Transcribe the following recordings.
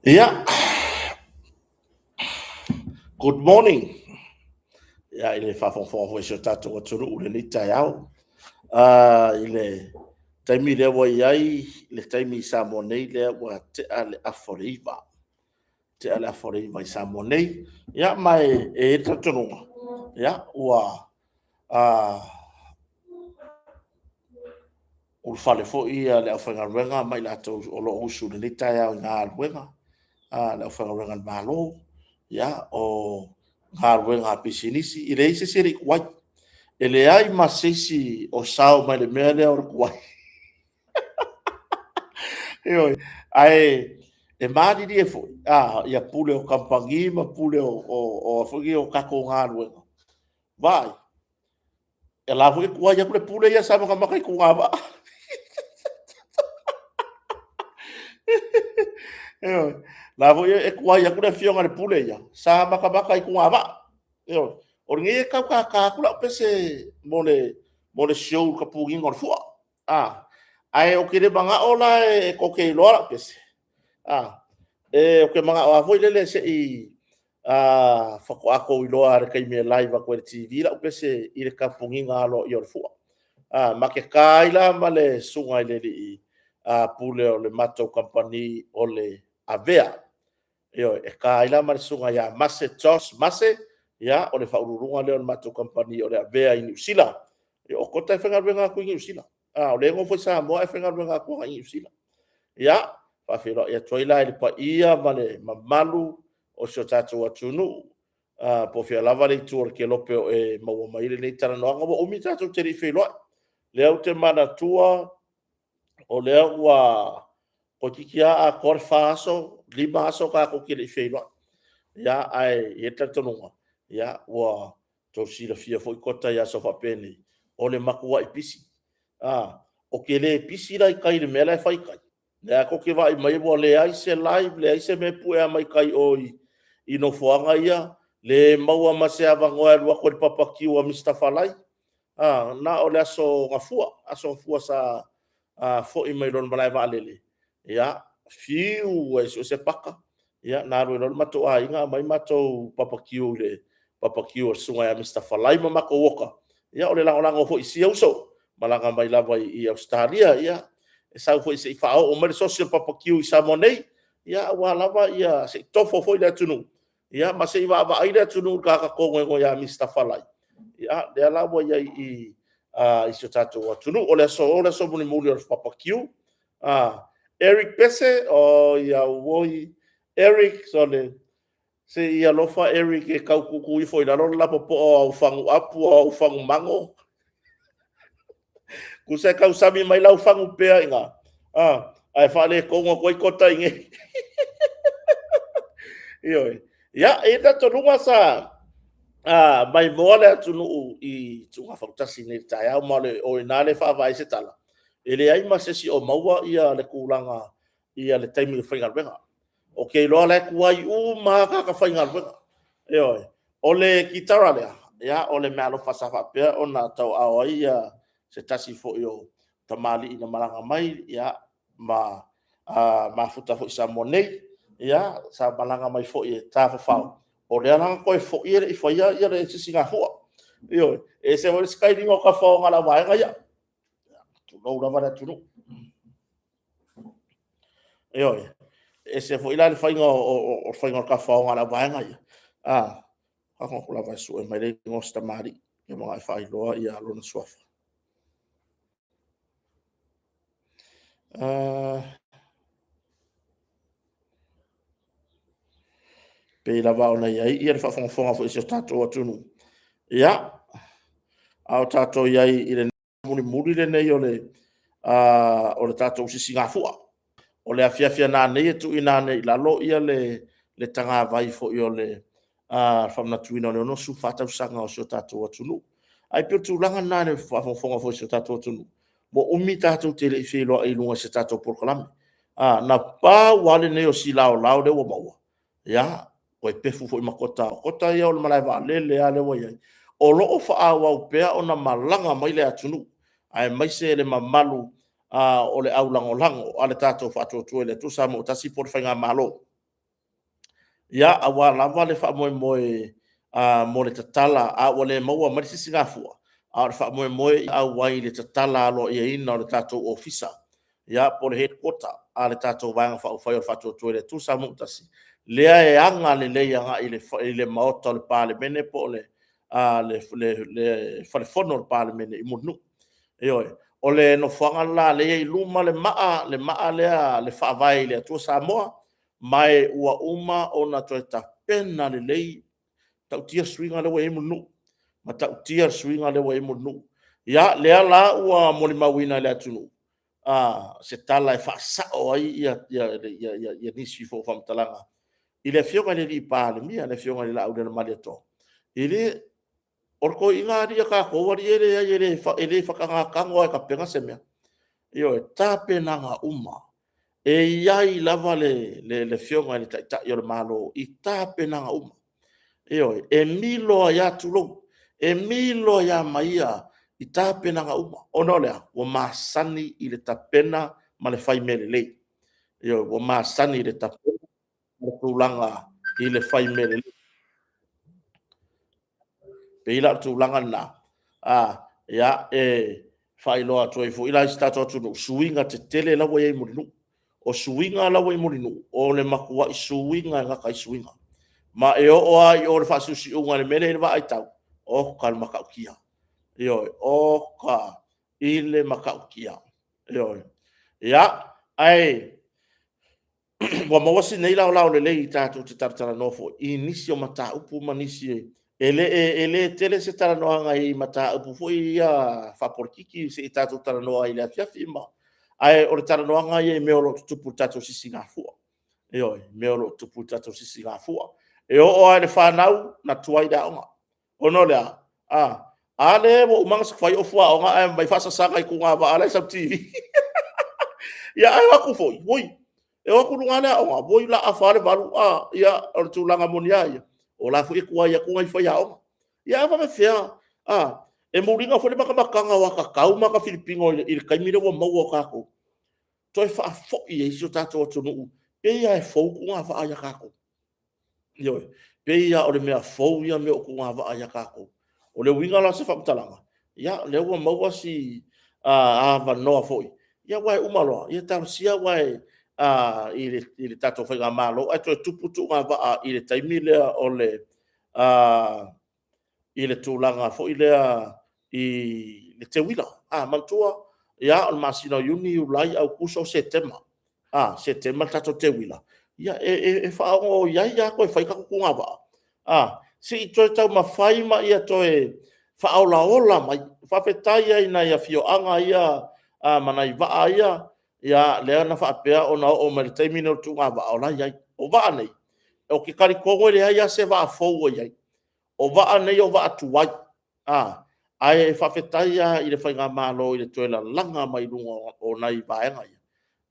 Ia, good morning. Ia, i le faafogafoga foi a si o tatou atunuu i lenei taeao. I le taimi lea ua i ai le taimi i Samoa nei lea ua tea le afa o le 9:00, tea le afa o le 9:00 i Samoa nei. Ia ma e i ai le talitonuga, ia, ua ulufale foi le aufaigaluega ma i latou o lo o usu i lenei taeao i galuega a le aufaigaluega a le Malo, o galuega a pisinisi. E leai se isi e le i tuai, e leai ma se isi o sao mai i le mea lea o le tuai. Ioe. Ae malilie foi ia pule o kamupani ma pule o tatou galuega, vaai, o la foi e tuai atu le Pule ia sa matamata i tuga vaa. Ioe. O la foi e tuai atu le afioga i le Pule ia, sa matamata i tuga vaa. Ioe. O lenei e tau tata atu lau pese mo le show i le tapuniga o le fua, ae ou te le manao la e tou te iloa lau pese, ou te manao lava foi lele se i faatoa outou iloa lava i le taimi e live atu ai i le TV lau pese i le tapuniga aloaia o le fua. Ma te ta ai la ma le susuga i le alii Pule o le matou kamupani o le Avea. Ioe, e ta ai la ma le susuga ia Mase Josh Mase, o le faauluuluga lea o le matou kamupani o le Avea i Niu Sila. O Kota e faigaluega atu i Niu Sila, o lea e nofo i Samoa ae faigaluega atu agai i Niu Sila. Ia, e faafeiloai atu ai la i le paia ma le mamalu o si o tatou atunuu, po o fea lava le itu o le kelope o e maua mai ai lenei talanoaga. Ua umi tatou te le i feiloai, o lea ou te manatua o lea ua toeitiiti lava atoa le 4 aso, 5 aso tatou te le i feiloai. Ae i ai le talitonuga, ua outou silafia foi Kota i aso faapenei, o le matuai pisi. Ou te le pisi la i tai i le mea la e fai i tai, o lea tou te vaai mai ua leai se live, leai se mea e puea mai tai i o i nofoaga ia, le maua ma se avanoa e alu atu ai i le bbq a Mr Falai. Na o le aso Gafua, aso Gafua sa foi mai loa i le malae vaalele, ia, fiu e sue se paka, na alu ai loa le matou aiga aumai matou bbq i le bbq a le susuga ia Mr Falai ma matou oka. Ia o le lagolago foi i sia uso, malaga mai lava i Ausetalia, ia e sau foi se i faaoo mai le sosi o le bbq i Samoa nei, aua lava se i tofo foi le atunuu ma se i vaavaai le atunuu i le tagata togoego ia Mr Falai, lea la ua i ai i i si o tatou atunuu. O le aso o le aso mulimuli o le bbq. Eric Pese, oi auoi, Eric, sole, se i alofa Eric e tau tuutuu ifo i lalo le lapopoa o au fagu apu o au fagu mago. Tusa e tausami mai lau fagu pea i ina, ae faaletonu atu ai Kota i inei. Ioe. Ia, e i ai le talitonuga sa maimoa le atunuu i tuuga fautasi nei i le taeao, ma o i ina lea e faavae ai se tala, e leai ma se isi o maua le tulaga i le taimi o le faigaluega. Ou te iloa o la e tuai uma lava tagata faigaluega. Ioe. O le kitara lea, ia o le meaalofa sa faapea ona tauaao ai se tasi foi o tamalii na malaga mai ma mafuta foi i Samoa nei, ia, sa malaga mai foi e tafafao, o lea la na toe foi e le i faia le sisigafua. Ioe. E ese foi le sign iga o tafaoga a le vaega ia, tulou lava le atunuu. Ioe. E ese foi la le faiga o le tafaoga a le vaega ia. Tago atu lava e sue mai le igoa o si tamalii, ou te manao e faailoa lona suafa. Pei lava ona i ai le faafogafoga foi a si o tatou atunuu, ia, a o tatou i ai i le mulimuli lenei o le tatou sisigafua. O le afiafi a nanei e tuuina ane i lalo le tagavai foi o le faamanatuina o le 64 tausaga o si o tatou atunuu. Ae pei o le tulaga lena i le faafogafoga foi a si o tatou atunuu, ua umi tatou te le i feiloai i luga o se tatou polokalame. Na pau lava lenei o si laolao lea ua maua, ia, toe pefu foi ma Kota, o Kota ia o le malae vaalele lava lea ua i ai, o lo o faaauau pea ona malaga mai le atunuu, aemaise le mamalu o le aulagolago a le tatou Faatuatua i le Atua Samoa ua Tasi po o le Faigamalo. Ia, aua lava le faamoemoe mo le tatala, a ua le maua mai le sisigafua, a o le faamoemoe auai i le tatala aloaiaina o le tatou Ofisa, ia, po o le headquarter a le tatou Vaega Faaupufai o le Faatuatua i le Atua Samoa ua Tasi, lea e aga lelei agai i le Maota o le Palemene po o le Fale Fono o le Palemene i Mulinuu. Ioe. O le nofoaga le la o lea e i ai i luma le maa, le maa lea a le Faavae i le Atua Samoa, ma ua uma ona toe tapena lelei. E matautia le suiga lea ua i ai Mulinuu, e matautia le suiga lea ua i ai Mulinuu. Ia, lea la ua molimauina e le atunuu se tala e faasao ai nisi foi o faamatalaga i le Afioga i le Palemia, le Afioga ia Laaulialemalietoa. E le o le toeaina alii a tatou alii e leai e le faataga tago lava e tapena se mea. Ioe, tapenaga uma. E i ai lava le Afioga i le Taitai o le Malo i tapenaga uma. Ioe, e milo ai lava, tulou, e milo ai lava ma ia i tapenaga uma. Ona o le a? Ua masani i le tapena ma le fai mea lelei. Ioe, ua masani i le tapena ma le tulaga i le fai mea lelei. E pei la o le tulaga lena, e faailoa atu ai foi la i si o tatou atunuu, suiga tetele la ua i ai i Mulinuu. O suiga la ua i Mulinuu, o le matuai suiga e gata ai suiga. Ma e oo lava i o i le faasiusiuga i le mea lea e i ai le vaa e tau, oka le matautia. Ioe, oka i le matautia. Ioe. Ia, ae ua maua si nei laolao lelei tatou te talatalanoa foi i nisi o mataupu ma nisi e le tele se talanoaga i mataupu foi ia faapolokiki se i tatou talanoa ai i le afiafi. Ae o le talanoaga ia i mea o lo o tutupu i le tatou sisigafua. Ioe, mea o lo o tutupu i le tatou sisigafua. E oo lava i le fanau na tuai le aoga. Ona o le a? A lea ua uma ona fai ou fuaoga ae aumai faasasaga i tuga vaa la e sau i le TV. Ia ae o atu foi, oi, e o atu i luga le aoga, oi o le a afa lava le 8. Ia, o le tulaga moni lava ia, o la e foi e tuai atu nai faiaoga. Ia ae faapefea, e muliga foi le matamataga o ata tau ma ata filipino i le taimi lea ua maua o tatou, toe faafoi ai si o tatou atunuu, pei lava e fou tuga vaa ia tatou. Ioe. E pei lava o le mea fou ia mea o tuga vaa ia tatou. O le uiga la o se faamatalaga, ia o lea ua maua si avanoa foi, aua e uma loa, ia talosia aua i le tatou Faigamalo ae toe tupu le tuuga vaa i le taimi lea o le i le tulaga foi lea i le teuila. Manatua, o le masina o Iuni, Iulai, Aokuso, Setema. Setema le tatou teuila. Ia e faaono i ai lava toe fai tatou tuga vaa, se i toe taumafai ma ia toe faaolaola mai. Faafetai lava i nai afioaga ia ma nai vaa ia, lea na faapea ona oo mai i le taimi lenei o le tuga vaa o la e i ai. O vaa nei, ou te talitonu e leai lava se vaa fou o i ai. O vaa nei o vaa tuai, ae faafetai lava i le Faigamalo i le toe lalaga mai luga o nai vaega ia.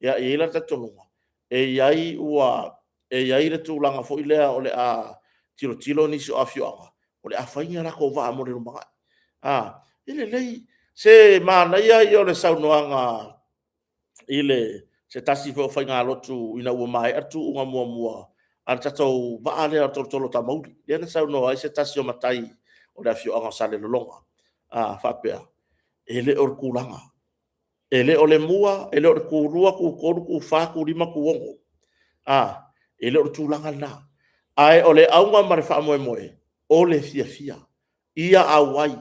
E i ai la le talitonuga, e i ai le tulaga foi lea o le a tilotilo nisi o afioaga, o le a fai ni a latou vaa mo le lumanai. E lelei, se manaia ia o le saunoaga i se tasi foi o faigalotu ina ua maea le tuuga muamua a le tatou vaa lea o le tolotolo ua, lea na saunoa ai se tasi o matai o le afioaga o Salelologa, faapea, e le o le tulaga, e le o le 1, e le o le tu 2, tu 3, tu 4, tu 5, tu 6. E le o le tulaga lena, ae o le auga ma le faamoemoe, o le fiafia ia auai,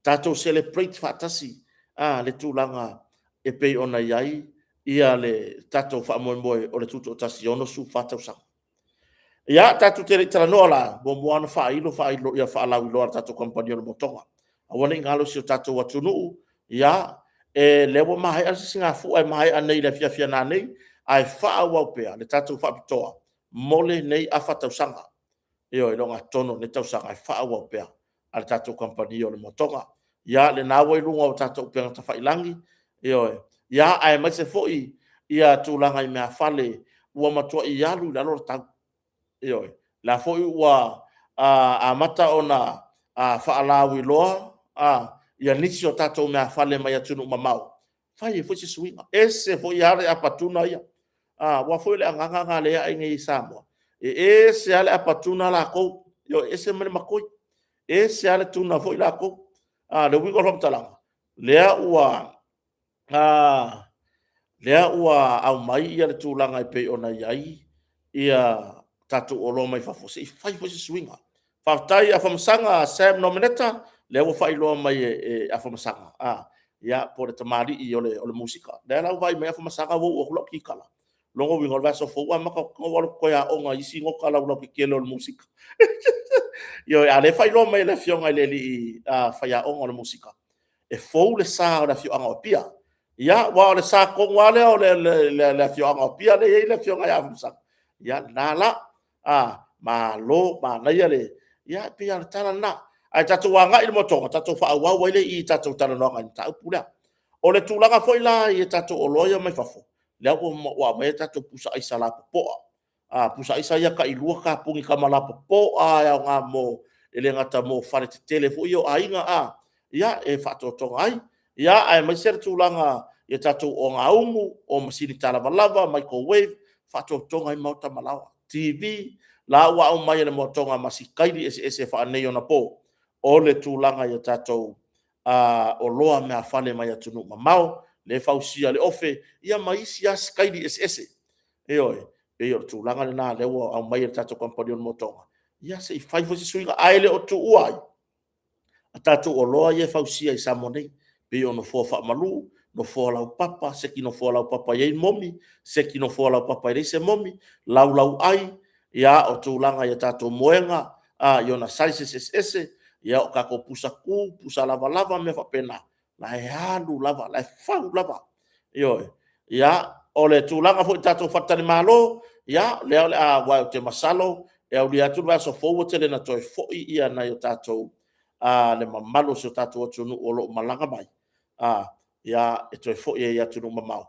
tatou celebrate faatasi le tulaga e pei ona i ai le tatou faamoemoe o le Tutoatasi i le 64 tausaga. Ia, tatou te le i talanoa la, muamua lava ona faailo faalauiloa a le tatou Kamupani o le Motoga. Aua ne i galo i si o tatou atunuu, o lea ua maea le sisigafua e maea nei i le afiafi a nanei, ae faaauau pea le tatou faapitoa mo lenei afa tausaga. Ioe, i le ogatotonu o lenei tausaga e faaauau pea a le tatou Kamupani o le Motoga. Ia, lena ua i luga o tatou upega tafailagi, ioe, aemaise foi tulaga i meaafale ua matuai alu i lalo le tau. Ioe. O la foi ua amata ona faalauiloa nisi o tatou meaafale mai atunuu mamao, fai ai foi se suiga. E ese foi lava le apatuna ia, aua foi o le agaga lena o lea e aai nei i Samoa. E ese lava le apatuna lakou, ioe, ese ma le makoi, ese lava le tuna foi lakou. A, le uiga o le faamatalaga, lea ua lea ua aumai ia le tulaga e pei ona i ai ia tatou oloa mai fafo, se i fai foi se suiga. Faafetai Afamasaga Sam Nomeneta, lea ua faailoa mai e Afamasaga, ia po o le tamalii o le musika. Lea la ua vaai mai Afamasaga ua uu atu lau kikala. Lona uiga o le vaiaso fou amata atu ona ou alu atu toe aoga i isi nota lautetele o le musika. Ioe, a o lea e faailoa mai e le afioga i le alii faiaoga o le musika, e fou le sa o le afioaga o Apia. Ia, aua o le sa tonu lava lea o le afioaga o Apia lea e i ai le afioga ia Afamasaga, ia lena la. Malo, manaia le… ia pei lava o le tala lena. Ae tatou agai i le motoga tatou faaauau ai lea i i le tatou talanoaga i le mataupu lea. O le tulaga foi la i tatou oloa ia mai fafo, lea ua aumai tatou pusa aisa lapopoa, pusa aisa ia tailua tapuni tama lapopoa lava e aoga mo, e le gata mo faletetele foi ia o aiga, ia, e faatotoga ai. Ia, aemaise le tulaga i tatou ogaumu, o masini talavalava, microwave, faatotoga ai maota ma laoa, TV, la ua aumai e le moatoga ma sitaili eseese faaneionapo o le tulaga i tatou oloa meaafale mai atunuu mamao, lea e fausia e le Ofe ma isi lava sitaili eseese. Ioe. E pei o le tulaga lena o lea ua aumai e le tatou kamupani o le Motoga, ia se i fai foi se suiga. Ae le o tuua ai a tatou oloa ia e fausia i Samoa nei, pei o nofoa faamalu, nofoa laupapa, seki nofoa laupapa e i ai momi, seki nofoa laupapa e leai se momi, laulauai, ia, o tulaga i a tatou moega i ona sizes eseese, ia o tatou pusa tu, pusa lavalava ma mea faapena, la e alu lava, la e fau lava. Ioe. Ia, o le tulaga foi i tatou faletalimalo, ia, lea o le a… aua ou te masalo e aulia atu le vaiaso fou ua tele ina toe foi nai o tatou, le mamalu o si o tatou atunuu o lo o malaga mai e toe foi i atunuu mamao,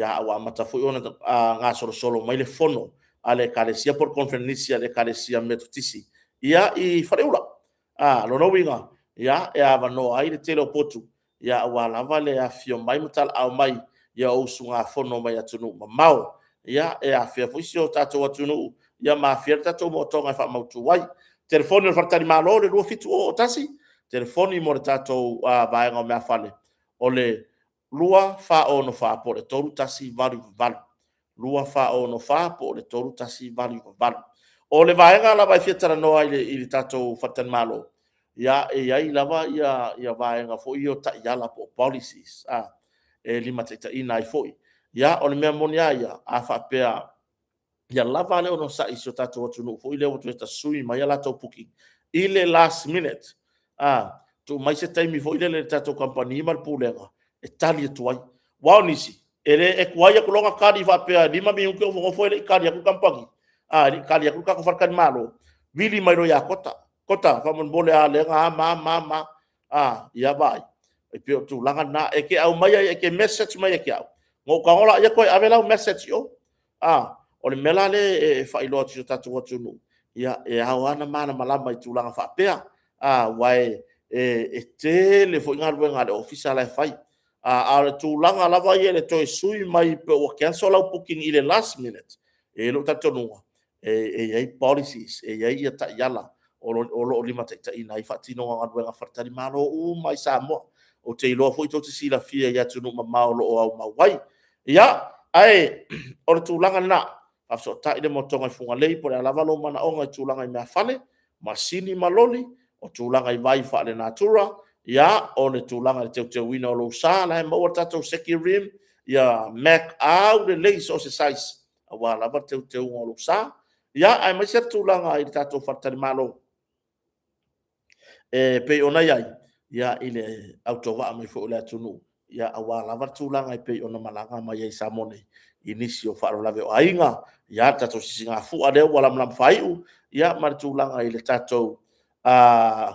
a ua amata foi ona gasolosolo mai le fono a le Ekalesia po o le Koneferenisi a le Ekalesia Metotisi i Faleula. O lona uiga, e avanoa ai le tele o potu aua lava le afifio mai ma talaaao mai o usugafono mai atunuu mamao, e afea foi si o tatou atunuu ma afea le tatou moatoga e faamautu ai. Telefoni o le faletalimalo o le 27001, telefoni mo le tatou vaega o meaafale o le 2464 po o le 3188. 2464 po o le 3188. O le vaega lava e fia talanoa ai i le tatou faletalimalo, e i ai lava vaega foi ia o taiala po o policies e limataitaiina ai foi. Ia, o le mea moni lava ia, a faapea ia lava le onosai i si o tatou atunuu foi lea ua toe tasui mai a latou booking i le last minute, tuu mai se taimi foi lele i le tatou kamupani ma le Pulega e tali atu ai. Aua o nisi, e tuai atu loa ona tali faapea e 5 minute o nofonofo e le i tali atu le kamupani, e le i tali atu le tatou faletalimalo, vili mai loa ia Kota, Kota faamolemole lava o lea na a ma a ma a, ia vaai. E pei o le tulaga lena. E te aumaia, e te message mai ia te au, ona ou tago lea toe ave lau message i o. O le mea la lea e faailoa atu i si o tatou atunuu, e ao lava ona malamalama i tulaga faapea, aua e tele foi galuega a le Ofisa la e fai. A o le tulaga lava ia i le toe sui mai pe ua cancel lau booking i le last minute, e i ai lou talitonuga, e i ai policies, e i ai taiala o lo o limataitaiina ai le faatinoga o galuega a faletalimalo uma lava i Samoa. Ou te iloa foi tou te silafia i atunuu mamao o lo o aumau ai. Ia, ae o le tulaga lena, faafesootai le Motoga i Fugalei po o le a lava lou manaoga i tulaga i meaafale, masini ma loli, o tulaga i vai faalenatura, o le tulaga i le teuteuina o lou sa, o la e maua le tatou seki rim, ia Mac aulelei i so o se size aua lava le teuteuga o lou sa, aemaise le tulaga i le tatou faletalimalo e pei ona i ai i le autovaa mai foi o le atunuu aua lava le tulaga e pei ona malaga mai ai i Samoa nei i nisi o faalavelave o aiga, le tatou sisigafua lea ua lamalama faaiu, ma le tulaga i le tatou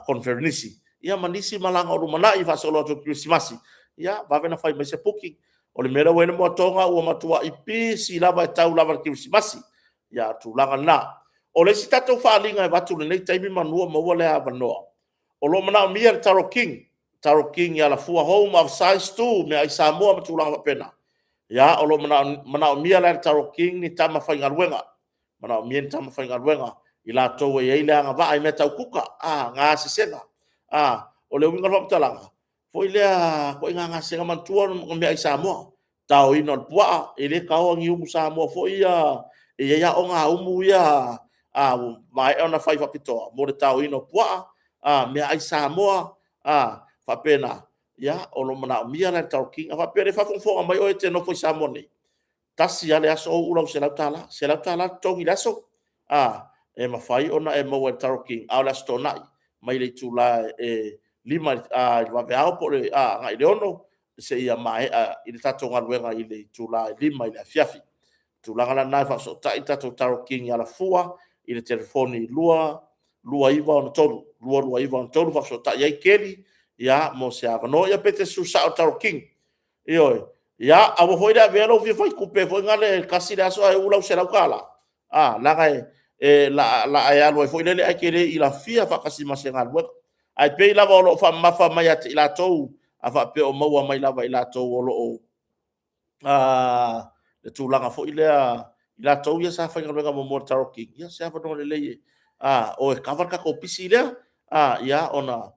Koneferenisi, ma nisi malaga o lumanai faasolo atu i le Kerisimasi, ia vave ona fai mai se booking. O le mea lea ua i ai le moatoga ua matuai pisi lava e tau lava i le Kerisimasi. Ia, o le tulaga lena. O le isi tatou faaaliga e avatu i lenei taimi meamanu o maua le avanoa, o lo o manaomia e le Taro King, Taro King i Alafua Home of Size 2, meaai Samoa ma tulaga faapena. Ia, o lo o manaomia la e le Taro King ni tama faigaluega. Manaomia ni tama faigaluega i latou e i ai le agavaa i mea tau kuka, gasesega. O le uiga o le faamatalaga, foi lea ituaiga gasesega, manatua o meaai Samoa, taoina o le puaa, e le taoa ni umu Samoa foi ia, e i ai aoga umu ia ua maea ona fai faapitoa mo le taoina o puaa, meaai Samoa, faapena. Ia, o lo o manaomia la e le Taro King. A faapea o lea e faafogafoga mai oe e te nofo i Samoa nei, tasi lava le aso uu lau $100, $100 le totogi i le aso, e mafai ona e maua i le Taro King, a o le Aso Toonai mai le itula e 5 i le vaveao agai i le 6 seia maea i le tatou galuega i le itula e 5 i le afiafi. O le tulaga la lena e faafesootai le tatou Taro King i Alafua i le telefoni 22963, 22963 faafesootai ai Keli mo se avanoa. Ia pe te susu sao i le Taro King. Ioe. Ia, aua foi le avea lou fia faitupe foi lea tasi le aso ae uu lau $100, leaga o le a e alu ai foi lele ae te le ilafia faatasi ma se galuega. Ae pei lava o lo o faamamafa mai ia i latou, a faapea o maua mai lava e i latou o lo o le tulaga foi lea i latou ia sa faigaluega muamua i le Taro King, ia o se avanoa lelei e o e kava le tatou pisi lea, ona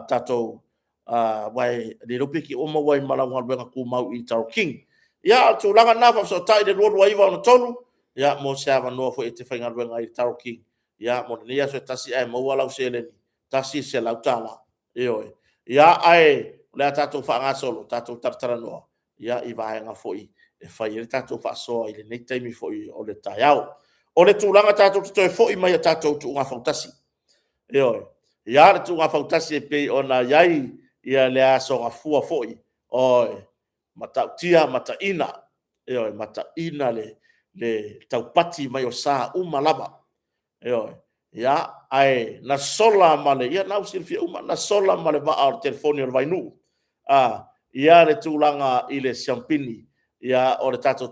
tatou... aua e le iloa pe te i ua maua ai ma lau galuega tumau i le Taro King. Ia, o le tulaga lena, faafesootai i le 22963 mo se avanoa foi e te faigaluega ai i le Taro King mo lenei aso e tasi ae maua lau seleni e $100. Ioe. Ia, ae o le a tatou faagasolo tatou talatalanoa i vaega foi e fai ai le tatou faasoa i lenei taimi foi o le taeao. O le tulaga tatou te toe foi mai i a tatou tuuga fautasi. Ioe. Ia, le tuuga fautasi e pei ona i ai le Aso Gafua foi, oi, Matautia Mataina, ioe, Mataina le taupati mai o sa uma lava. Ioe. Ia, ae na sola ma le, ia lena ua silafia uma, na sola ma le vaa o le telefoni o le Vainuu le tulaga i le siamupini o le tatou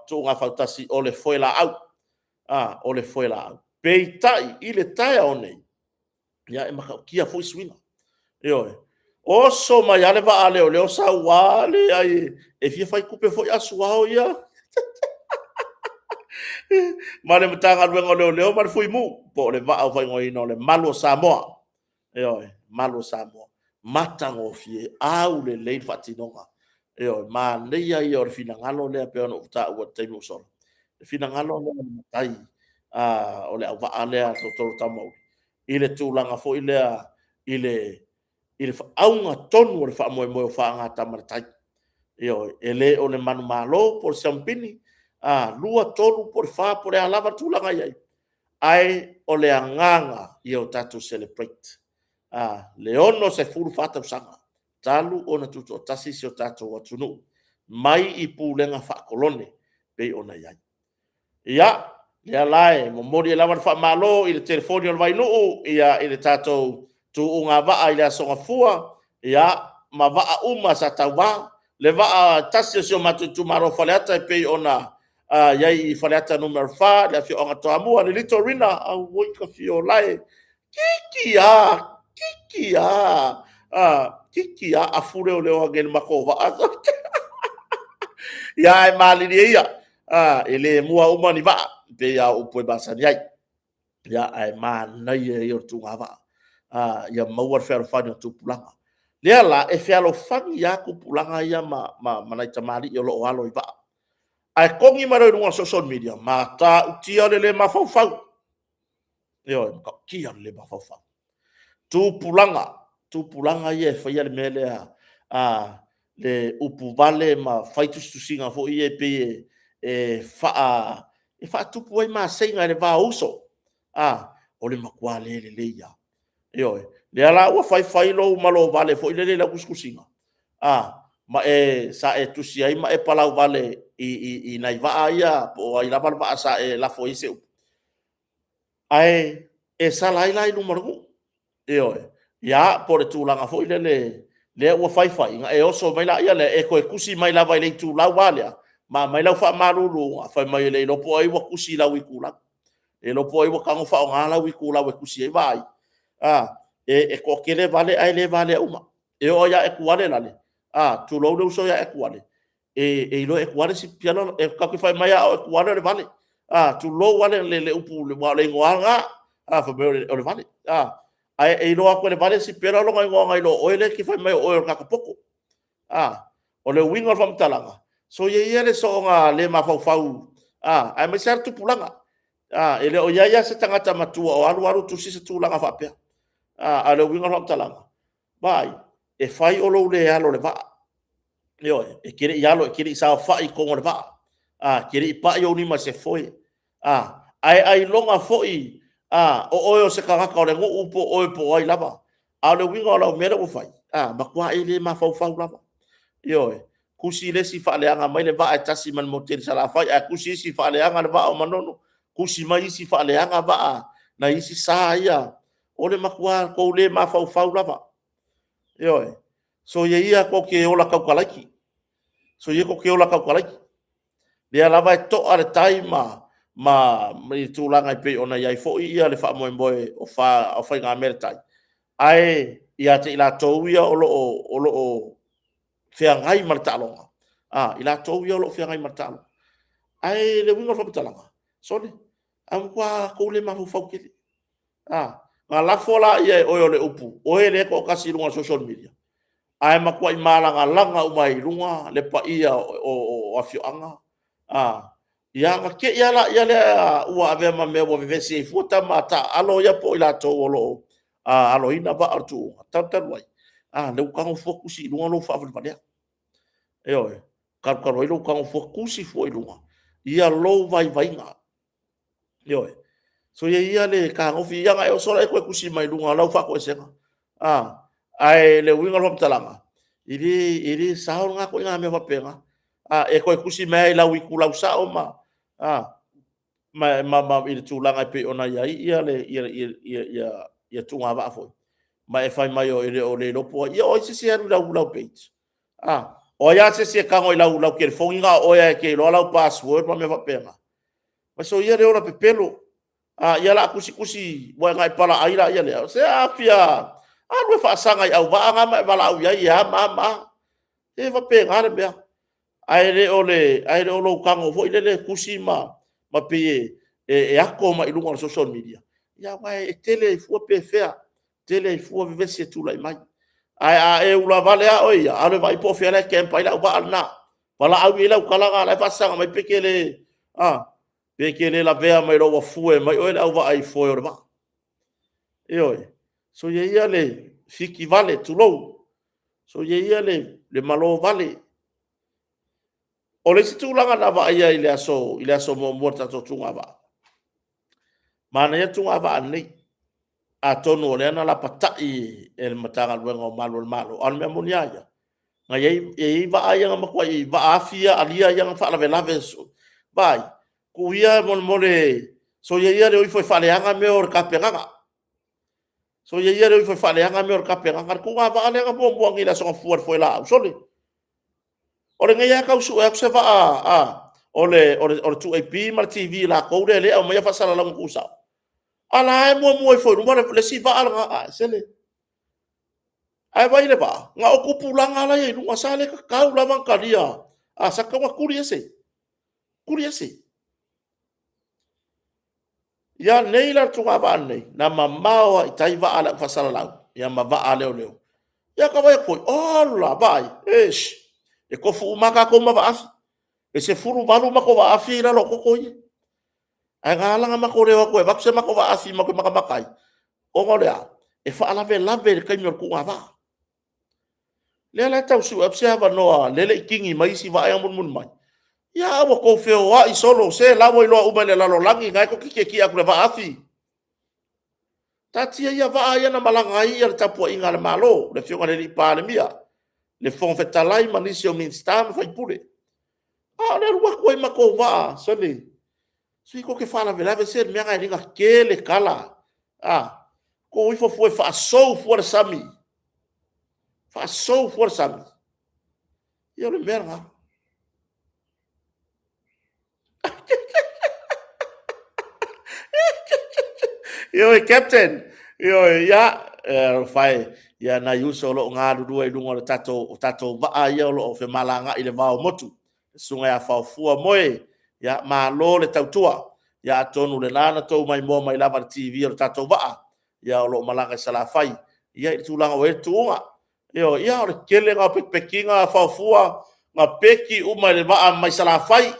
tuuga fautasi o le foelaau, o le foelaau. Peitai i le taeao nei, ia e matautia foi suiga. Ioe. Oso mai lava le vaa a leoleo sau lava leai, e fia fai tupe foi Asuao ia ma le Matagaluega o Leoleo ma le Fui Mu, po o le vaa ua faaigoaina o le Malu o Samoa. Ioe, Malu o Samoa. Matagofie, aulelei le faatinoga. Ioe, manaia ia o le finagalo lea pei ona ou taua i le taimi ua sola, le finagalo lea o le matai, o le auvaa lea a le toatolu o Tamauli, i le tulaga foi lea i le auga tonu o le faamoemoe o faagatama i le tai. Ioe, e le o le manumalo po o le siamupini, 2, 3 po o le 4 po o le a lava le tulaga e i ai, ae o le agaga ia o tatou celebrate le 64 tausaga talu ona tutoatasi si o tatou atunuu mai i pulega faakolone pei ona i ai. Ia, lea la e momoli ai lava le faamalo i le telefoni o le Vainuu, i le tatou tuuga vaa i le Aso Gafua, ma vaa uma sa tauva, le vaa e tasi o si o matou itumalo o Faleata e pei ona i ai i Faleata Nu.4, le afioaga o Toamua, le Little Rina, auoi Tafiolae, toeitiiti lava, toeitiiti lava, toeitiiti lava afu leoleo ane i le matou vaa. Ia ae malilie ia, e le mua uma ni vaa, e pei lava o upu e masani ai. Ia ae manaia ia o le tuuga vaa, ia maua le fealofani o tupulaga. Lea la e fealofani lava tupulaga ia ma nai tamalii o lo o alo i vaa. Ae togi mai loa i luga o le social media, matautia le le mafaufau. Ioe, matautia le le mafaufau. Tupulaga, tupulaga ia e faia le mea lea, le upu vale ma fai tusitusiga foi ia e pei e faatupu ai maseiga i le va o uso. O le matua le lelei lava. Ioe. O lea la ua fai fai lou malo vale foi lele i lau tusitusiga, ma sa e tusi ai ma e palauvale i nai vaa ia po o ai lava le vaa sa e lafo ai se upu, ae e sala ai la i luma o le nuu. Ioe. Ia, po o le tulaga foi lele lea ua fai fai, ona e oso mai lea, e toe tusi mai lava i le itulau lava lea ma aumai lau faamaluluga fai mai e le iloa po o ai ua tusi i lau itulau, le iloa po o ai ua tago faaaoga lau itulau e tusi ai vaai. E toatele vale ae le valea uma. E oo lava ia Etuale tulou le uso ia Etuale, e iloa e Etuale si tatou te fai mai lava o Etuale o le vale. A, tulou lava le upu, aua o le igoa lava lena, a, fai mai o le vale. Ae e iloa atu e le vale sipela lona igoa nai lo oe lea e te fai mai o oe o le tagata poto. O le uiga o le faamatalaga, soia ia le soona le mafaufau, aemaise lava le tupulaga. E le o i ai lava se tagata matua o alu alu tusi se tulaga faapea. A o le uiga o le faamatalaga, vaai, e fai o lou le alo i le vaa, ioe, e te le i alo, e te le i saofai i totonu o le vaa, e te le i pai ou lima i se foe, ae ailoga foi o oe o se tagata o le nuu po o oe po o ai lava. A o le uiga o lau mea lea ua fai, matua e le mafaufau lava. Ioe. Tusi le isi faaleaga mai le vaa e tasi ma le motu i Salafai, ae tusi isi faaleaga le vaa o Manono, tusi mai isi faaleaga vaa nai isi sa ia. O le matua tou le mafaufau lava. Ioe. Soia ia tou te ola tautalaiti, soia tou te ola tautalaiti. O lea lava e toa le tai ma tulaga e pei ona i ai foi le faamoemoe o faigamea a le tai, ae ia te i latou ia o lo o feagai ma le taaloga, i latou ia o lo o feagai ma le taaloga. Ae o le uiga o le faamatalaga, sole, ae ua matua tou le mafaufau tele. Ona lafo lea e oe o le upu, oe lea e toatasi i luga o le social media, ae matuai malagalaga uma ai i luga le paia o afioaga, ia ona te i lava lea ua avea ma mea ua vevesi ai fua tama taaalo ia po o i latou o lo o aloina vaa o le tuuga, talu talu ai, a lea ua tago fua tusi i luga lou faavalevalea. Ioe. Talu talu ai lea ua tago fua tusi fua i luga ia lou vaivaiga. Ioe. Soia ia le fetagofi ona e oso lea toe tusi mai luga o lau faatoesega. Ae o le uiga o le faamatalaga, e le sao lena ituaiga mea faapena. E toe tusi mai lava i lau itulau sao ma i le tulaga e pei ona i ai tuugavaa foi, ma e fai mai e le o le iloa po o ai. Ia o ai se isi e alu i lau page? O ai lava se isi e tago i lau telefoni, na o oe lava e te iloa lau password ma mea faapena? Ae soia le ola pepelo. Ia o le a tusitusi ua na e palaai la lea. Se a fia alu e faasaga i auvaa na ma e valaau i ai e a ma a ma a. Se e faapena le mea, ae le o lou tago foi lele e tusi ma pei e ato mai luga o le social media, aua e tele ai fua pefea, tele ai fua vevesi e tulai mai. Ae a e ulavale lava oe ia, alu e vaai po o fea la e camp ai le auvaa lena, valaau i ai lau tala lena o la e faasaga mai pe te le lavea mai loa ua fue mai oe le auvaa i foe o le vaa. Ioe. Soia ia le fitivale, tulou, soia ia le malo vale. O le isi tulaga na vaaia i le aso muamua o le tatou tuugavaa, manaia le tuugavaa nei, atonu o lea na lapatai e le Matagaluega o Malu o le Malo, a o le mea moni lava ia, na i ai vaa ia na matuai vaafi alia ia na faalavelave. Vaai, tuu ia molemole, soia ia le o ifo e faaleaga mea o le tapenaga. Soia ia le o ifo e faaleaga mea o le tapenaga. Le tuugavaa lea na muamua nei i le Aso Gafua i le Foelaau, sole, o lenei lava e tau sue atu se vaa o le 2AP ma le TV a latou lea e aumaia faasalalauga tuusao, a o la e muamua ifo i luma le isi vaa lena. Sele, ae vaai i le vaa, na o tupulaga la e i luga, sa le tatau lava ona talia, sa tatau ona tuli ese, tuli ese. Ia nei la i le tuugavaa lenei, na mamao lava i tai vaa a le au faasalalau ma vaa a leoleo. Ia ota vaai atu foi, ola, vaai, eish, e tofu uma lava tatou ma vaafi. E 18 matou vaafi ia e i lalo o toto ia. Ae na ala ona matou le o atu e avatu se matou vaafi matou te matamata ai, ona o le a? E faalavelave i le taimi o le tuugavaa. O lea la e tau sue atu se avanoa, lea e le i kini mai isi vaa ia na mulimuli mai, ia ae ua outou feoai solo, se o la ua iloa uma e le lalolagi, o lena tou te tietie atu i le vaafi. Taatia ia vaa ia na malaga ai le tapuaiga a le Malo, le Afioga i le Palemia, le Fofoga Fetalai ma nisi o Minisita ma sui usufono. A o le alu atu ai ma outou vaa, sole, se tou te faalavelave, se o le mea lena e ala ai ona tele tala. Tou o ifo fua e faasou fua le sami, faasou fua le sami. Ia o le mea lena. Ioe Captain, ioe, ia, alofa e, ia nai uso o lo o galulue i luga o tatou, tatou vaa ia o lo o femalagaai i le va o motu, le susuga ia Faofua Moe, ia malo le tautua. Ia atonu lena na tou maimoa mai lava i le TV o le tatou vaa, ia o lo o malaga i Salafai, ia i le tulaga ua i ai le tuuga. Ioe, ia o le tele na o pekipekiga, faofua, na peki uma e le vaa mai Salafai,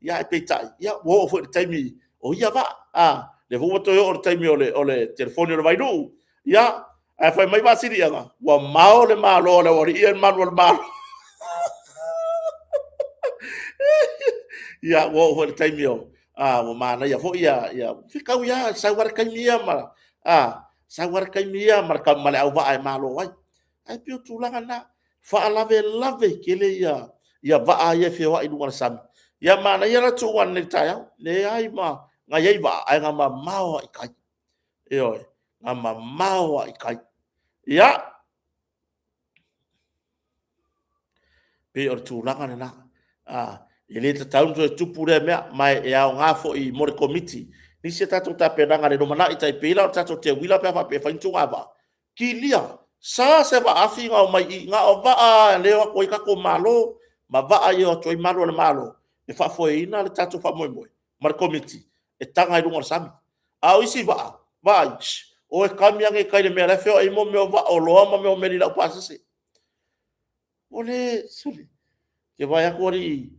ia ae peitai, ia ua oo foi i le taimi o ia vaa. A, lea foi ua toe oo i le taimi o le telefoni o le Vainuu, ia, ae fai mai Vasiliaga, ua mao le malo a le aualii ia i malu o le Malo. Ia ua oo foi i le taimi ua manaia foi le fetaui lava, sau lava le taimi ia ma sau lava le taimi ia ma le auvaa e malo ai. Ae pei o le tulaga lena, faalavelave tele vaa ia e feoai i luga o le sami. Ia manaia la le tuuga nei i le taeao, leai ma, na i ai vaa, ae na mamao lava i tai. Ioe, na mamao lava i tai. Ia, pei o le tulaga lena, e le tatau ona toe tupu lea mea, ma e aoga foi mo le Komiti i se tatou tapenaga i le lumanai, e tai pei la o le tatou teuila pe a faapea e fai ni ituaiga vaa, kilia, sa se vaafi ona omai i i, na o vaa lava o lea e o atu ai tatou malo ma vaa ia e o atu ai malu o le Malo e faafoeina le tatou faamoemoe ma le Komiti e taga i luga o le sami. A o isi vaa, vaai, o e kami ane i tai i le mea o la e feoai ai mea o vaa oloa ma mea o meli laupasese. Sole, ou te vaai atu alii,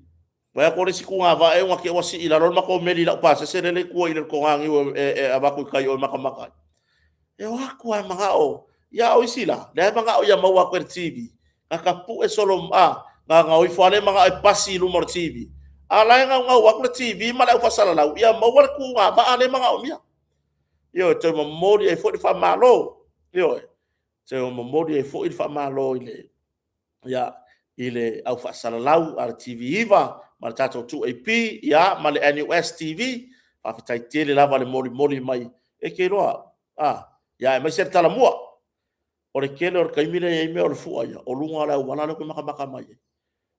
vaai atu le isi tuugavaa ea ua te i ua sii i lalo le matou meli laupasese lea e i tua i le toganiu e avatu i tai i o e matamata ai. E o atu lava e manao, a o isi la, lea e manao ia maua atu e le TV, na tapue solo, na o ifo lava le manao e pasi i luma o le TV, a o la e naunau atu le TV ma le au faasalalau ia maua le tuugavaa lea e manaomia. Ioe, e toe momoli ai foi le faamalo, ioe, toe momoli ai foi le faamalo i le au faasalalau a le TV9 ma le tatou 2AP ma le NUS TV, faafetai tele lava le molimoli mai. E te iloa, aemaise le Talamua. O le tele o le taimi lea e i ai mea o le fua ia, o luga o le auala lea ou te matamata mai ai.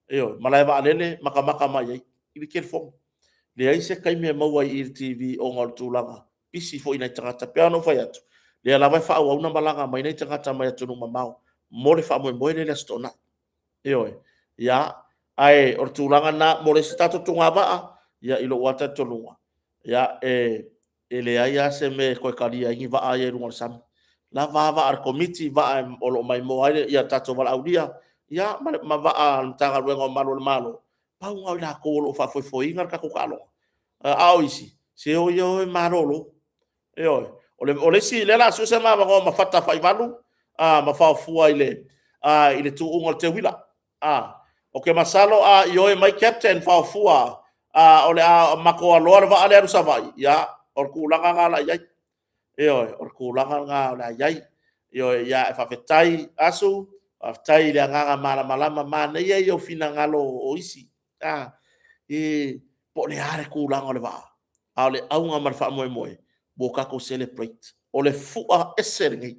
Ioe, malaevaalele, matamata mai ai i le telefoni. Leai se taimi e maua ai i i le TV ona o le tulaga, pisi foi nai tagata. E pei ona ou fai atu, o lea lava e faaauau ona malaga mai nai tagata mai atunuu mamao mo le faamoemoe lea i le Aso Toonai. Ioe. Ia, ae o le tulaga lena mo le isi tatou tuugavaa, ia i lou lava talitonuga, e leai lava se mea e toe talia ai ni vaa ia i luga o le sami. Lava a vaa a le Komiti, vaa o lo o maimoa ai le tatou valaaulia, ia ma vaa a le Matagaluega o Malu o le Malo, pau lena o i latou o lo o faafoefoeina le tatou taaloga. A o isi, se o ia o e malolo. Ioe. O le isi, lea o le a sue se ma avanoa ma Fata Faivalu ma Faofua i le tuuga o le teuila. Ou te masalo a ioe mai Captain Faofua o le a matou aloa le vaa lea e alu i Savaii, ia, o le tulaga lena o le a i ai. Ioe, o le tulaga lena o le a i ai. Ioe, ae faafetai Asu, faafetai i le agaga malamalama, manaia ia o finagalo o isi, po o le a le tulaga o le vaa, a o le auga ma le faamoemoe, ua tatou celebrate. O le fua ese lenei.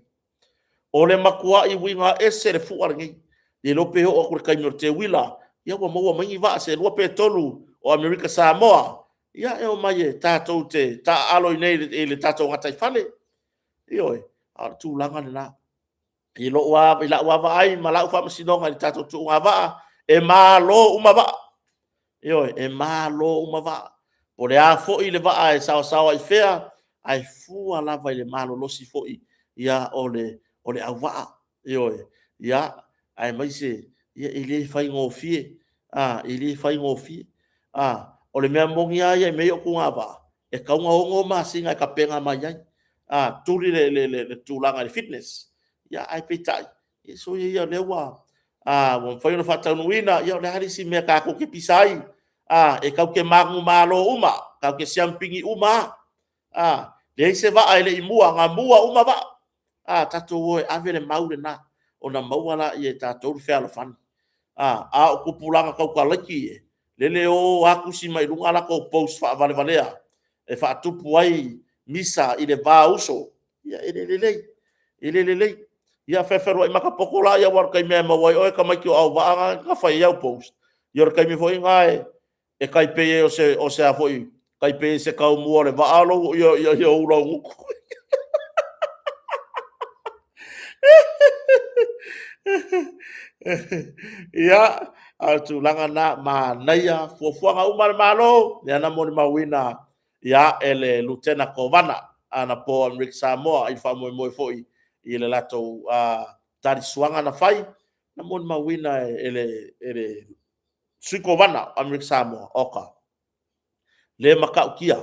O le matuai uiga ese le fua lenei. Le iloa pe oo atu i le taimi o le teuila, ia ua maua mai ni vaa se 2 pe 3 o Amerika Samoa, ia e omai e tatou te taaalo i inei i le tatou gataifale. Ioe, a o le tulaga lena. I lau lava vaai ma lau faamasinoga i le tatou tuugavaa, e malo uma vaa. Ioe, e malo uma vaa. Po o le a foi le vaa e saosaoa i fea, ae fua lava i le malolosi foi o le auvaa. Ioe, ia, aemaise e le faigofie, e le faigofie. O le mea moni lava ia i mea ia o tuugavaa, e tatau ona 6 masina e tapena mai ai, tuli le tulaga i le fitness, ae peitai, soia ia o lea ua mafai ona faataunuuina. Ia o le a le isi mea tatou te pisa ai? E tatou te manumalo uma, tatou te siamupini uma lava. E leai se vaa e le i mua, na mua uma vaa. A, tatou o e ave le mau lena, ona maua lea e tatou le fealofani. A o tupulaga taukalaiti e, lele e o o lava tusi mai luga a latou post faavalevalea e faatupu ai misa i le va o uso. Ia, e le lelei, e le lelei. Ia fefeluai matapoto laia aua o le taimi lava e maua ai oe tamaiti o auvaa na fai ai au post, ia o le taimi foi lena e tai pei ai o se a foi, tai pei o se taumua o le vaa ou laugutu. Ia, a o le tulaga lena, manaia fuafuaga uma a le Malo, lea na molimauina. ia, e le Lutena Kovana anapo o Amerika Samoa i le faamoemoe foi i le latou talisuaga na fai, na molimauina e le Sui Kovana o Amerika Samoa, oka, le matautia,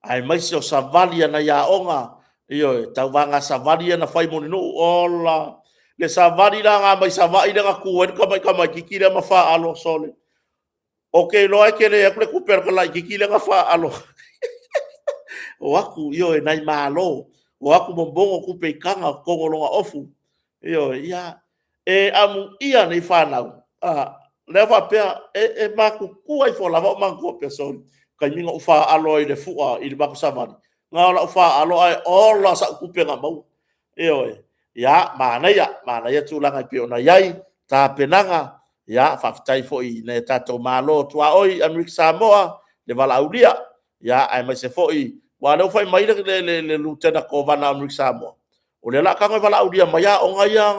aemaise o savali a nai aoga, ioe, tauvaga savali ia na fai mo le nuu, ola, le savali la na mai Savaii lea na tu ai le tamai tamaitiiti lea ma faalo, sole, ou te iloa e tele atu le tupe a le tamaitiiti lea na faalo. O atu, ioe, nai malo, o atu momono tupe i taga o totonu o lona ofu. Ioe, ia, e amuia nei fanau, lea faapea, e matutua ifo lava ou manatua pea, sole, taimi na ou faalo ai i le fua i le matou savali, na o lau faalo ae ola sau tupe na maua. Ioe. Ia, manaia, manaia tulaga e pei ona i ai tapenaga. Ia faafetai foi i nai o tatou malo tuaoi Amerika Samoa le valaaulia, aemaise foi aua o lea ua fai mai le Lutena Kovana a Amerika Samoa, o lea o le a tago e valaaulia mai aoga ia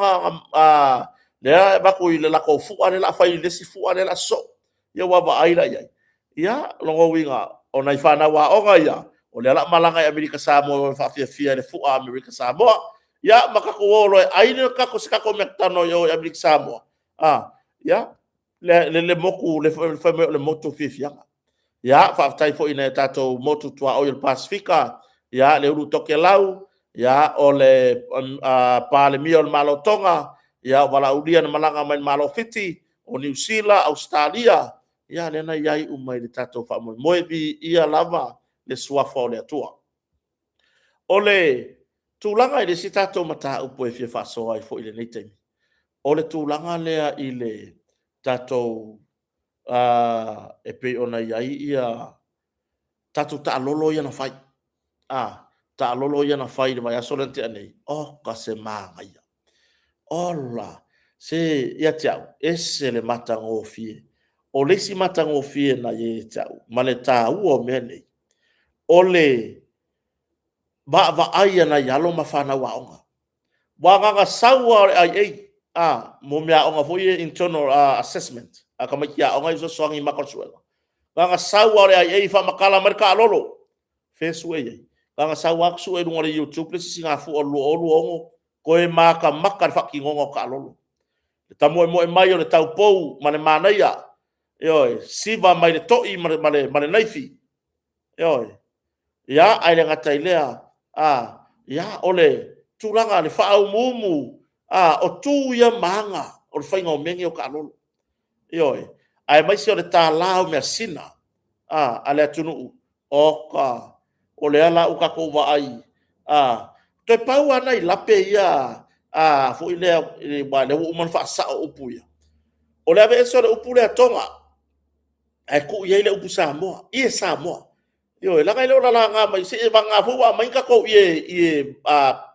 lea e avatu i le latou fua lea o le a fai i le isi fua lea o le a sosoo. Ia ua vaai la i ai? Ia, o lona uiga, o nai fanau aoga ia, o lea o le a malaga i Amerika Samoa e faafiafia i le fua a Amerika Samoa. Ia ma tatou o loa e ai se tatou meatatano i o i Amerika Samoa, ia, le motu fai mai o le motu o fiafiaga. Ia, faafetai foi i nai o tatou motu tuaoi o le Pasefika, ia le ulu Tokelau, o le Palemia o le Malo o Toga, o valaaulia na malaga mai le Malo o Fiti, o Niu Sila, Ausetalia, ia lea na i ai uma i le tatou faamoemoe. Viia lava le Suafa o le Atua. O le tulaga i le isi tatou mataupu e fia faasoa ai foi i lenei taimi, o le tulaga lea i le tatou e pei ona i ai tatou taalolo ia na fai, taalolo ia na fai i le vaiaso lea na tea nei, oka se manaia. Ola! Se ia te au, e ese le matagofie. O le isi matagofie na i ai ia te au, ma le taua o mea nei, o le vaavaai a nai alo ma fanau aoga. Aua na ona sau lava o le IA mo meaaoga foi ia internal assessment a tamaiti aoga ia e fesoasoani i maka o le suega. Na ona sau lava o le IA faamatala mai le taalolo, fea e sue i ai? Na ona sau lava sue i luga o le YouTube le isi Sisigafua o le 2026, toe matamata i le faatinoga o taalolo. Le tamoemoe mai o le taupou ma le manaia, ioe, siva mai le toi ma le naifi. Ioe. Ia, ae le gata i lea, o le tulaga i le faaumuumu o tu ia ma aga o le faiga o mea nei o taalolo. Ioe. Aemaise o le tala o measina a le atunuu, oka, o lea la ua tatou vaai, toe pau lava nai lape ia foi lea aua o lea ua uma ona faasao upu ia, o le aveese o le upu lea Toga ae tuu i ai le upu Samoa, ie Samoa. Ioe, leaga e le o lalaga mai, seiavagana foi ua aumai ni tatou ie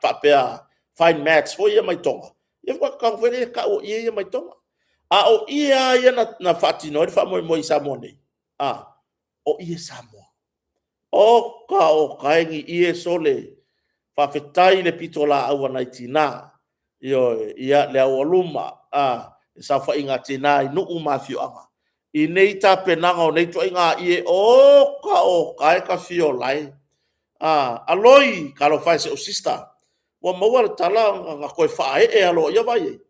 faapea fine mats foi ia mai Toga, ia faatoa tago foi lea e tau o ie ia mai Toga. A o ie lava ia na faatino ai le faamoemoe i Samoa nei, o ie Samoa. Oka oka e ni ie sole, faafetai i le pitolaau a nai tina, ioe, ia le aualuma, le saofaiga a tina i nuu ma afioaga i nei tapenaga o nei ituaiga ie, oka oka e tafiolae. Aloi, talofa e i si ou sister, ua maua le tala na toe faaee aloaia, vaai i ai?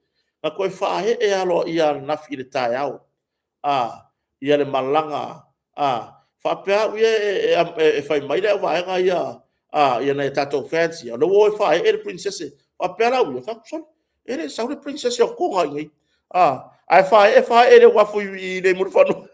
Na toe faaee aloaia ananafi i le taeao le malaga faapea au ia e fai mai le auvaega ia, nai a tatou fans ia, o lea ua o e faaee le pirisese. Faapea la au ia, ou fai atu, sole, e le i sau le pirisese o Toga i inei, ae faaee faaee i le uafu i inei i Mulifanua.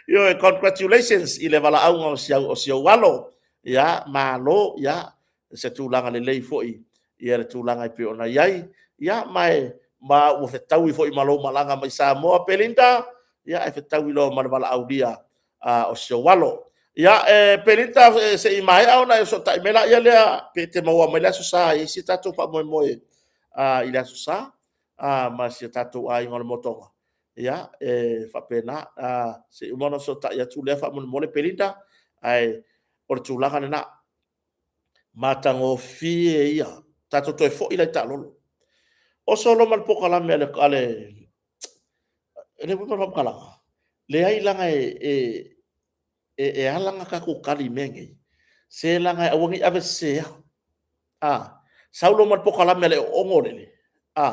Ioe, congratulations i le valaauga o si ou alo. Ia, malo, i se tulaga lelei foi le tulaga e pei ona i ai. Ia, ma ua fetaui foi ma lou malaga mai Samoa Belinda, ae fetaui loa ma le valaaulia o si ou alo. Ia, Belinda se i maea ona e fesootai mai lea pe e te maua mai le Aso Sa e i ai se tatou faamoemoe i le Aso Sa ma si o tatou aiga o le Motoga. Ia, e faapena, se i uma ona fesootai atu lea faamolemole Belinda. Ae o le tulaga lena, matagofie ia. Tatou toe foi la i taalolo. Oso loa ma le polokalame a le… E le uiga o le faamatalaga, leai leaga e e, e ala ona tatou tali i mea nei, se leaga e aua ne i aveseseina. A, sau loa ma le polokalame a le oogo lele, a,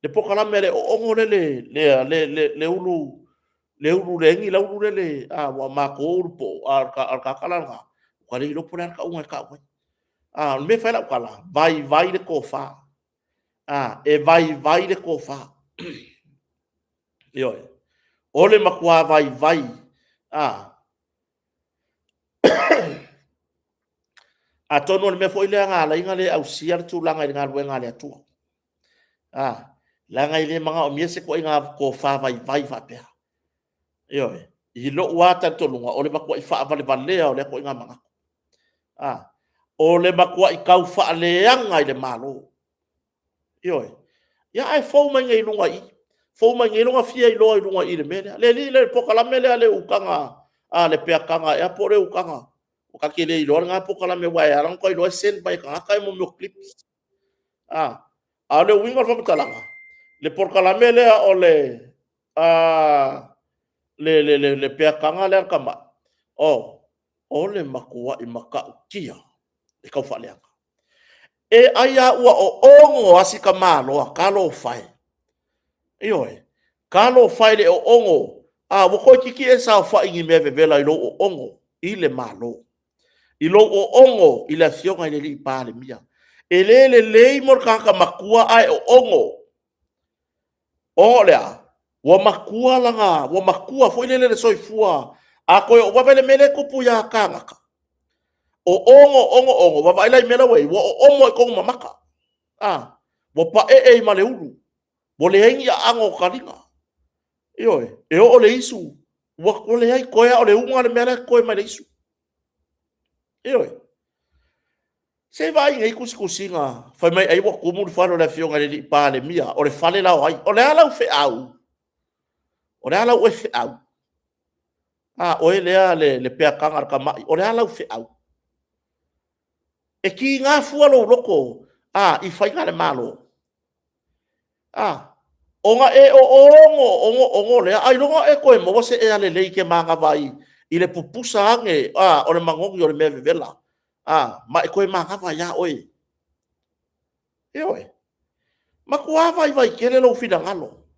le polokalame a le oogo lele, le, le, le, le ulu, le ulu leai ni laulu lele, a, ua matou ulu poo, a o le tagata la lena, ua le iloa po o le a le tauga e tau ai. A, o le mea e fai ai lau tala, vaivai le tofa. A, e vaivai le tofa. Ioe. O le matua vaivai. A, atonu o le mea foi lea na ala ai ona le ausia le tulaga i le galuega a le Atua. A, leaga e le manaomia se ituaiga tofa vaivai faapea. Ioe. I lou lava talitonuga, o le matuai faavalevalea o lea ituaiga manatu. A, o le matuai tau faaleaga i le Malo. Ioe. Ia ae fou mai nei i luga i i, fou mai nei lona fia iloa i luga i i le mea lea. Le alii lea, le polokalame lea a le utaga, a le peataga ea po o le utaga. Ua ta te le iloa lena polokalame aua e ala ona ta iloa e send mai e tagata ia mea o clips. A o le uiga o le faamatalaga, le polokalame lea o le a le peataga lea a le tamai, o le matuai matautia e tau faaleaga. E ai lava ua oogo lava si tamaloa, talofa e. Ioe, talofa e i le oogo, a ua toeitiiti e saofai i ni mea vevela i lou oogo i le Malo, i lou oogo i le Afioga i le Palemia. E le lelei mo le tagata matua ae oogo. Ona o le a? Ua matua lana, ua matua foi lele le soifua. A toe oo, vaai le mea lea e tupu ia kānaka, o ogo ogo ogo, vaavaai la i le mea la ua i ai, ua oomo lava i totonu ma mata. A, ua paee ai ma le ulu, ua leai ni aano o taliga. Ioe, e oo le isu, ua leai, toe lava o le uga le mea la e totoe mai le isu. Ioe. Se i vaai i nei tusitusiga, fai mai ai ua tumu le fale o le Afioga i le Palemia, o le fale la o ai? O le a lau feau? O le a lau oe feau? A, oe lea le peataga a le tamai, o le a lau feau? E tiga fua lou loto, a, i faiga a le Malo. A, ona e oogo oogo oogo lea, ailoga o e toe maua se ea lelei e te manava ai i le pupusa ane a, o le manogi o le mea vevela, a, ma e toe manava ai lava oe. Ioe. Matua vaivai tele lou finagalo,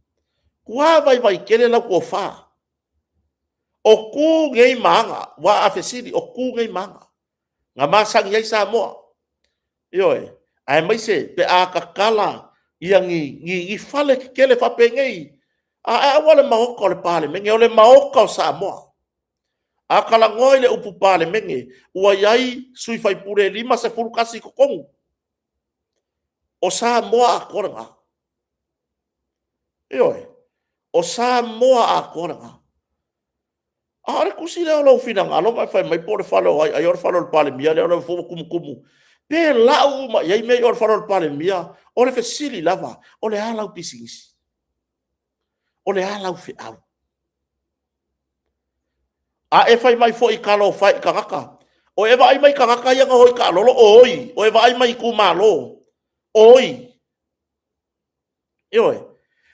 matua vaivai tele lau tofa. O tu nei ma aga, aua a fesili, o tu nei ma aga na masani ai Samoa. Ioe, aemaise pe a tatala ia ni, ni, ni fale tetele faapenei, ae aua le Maota o le Palemene, o le Maota o Samoa. A talanoa i le upu Palemene, ua i ai sui usufono e 51 i totonu. O Samoa atoa lena. Ioe, o Samoa atoa lena. A o le tusi lea o lou finagalo ma e fai mai po o le fale o ai, ai o le fale o le Palemia lea o lea foi ua tumutumu. Pe lau uma i ai mea i o le fale o le Palemia, o le fesili lava, o le a lau pisinisi? O le a lau feau? A e fai mai foi talofa e i tagata, o e vaai mai i tagata ia na o i taalolo, oi, o e vaai mai i itumalo, oi. Ioe.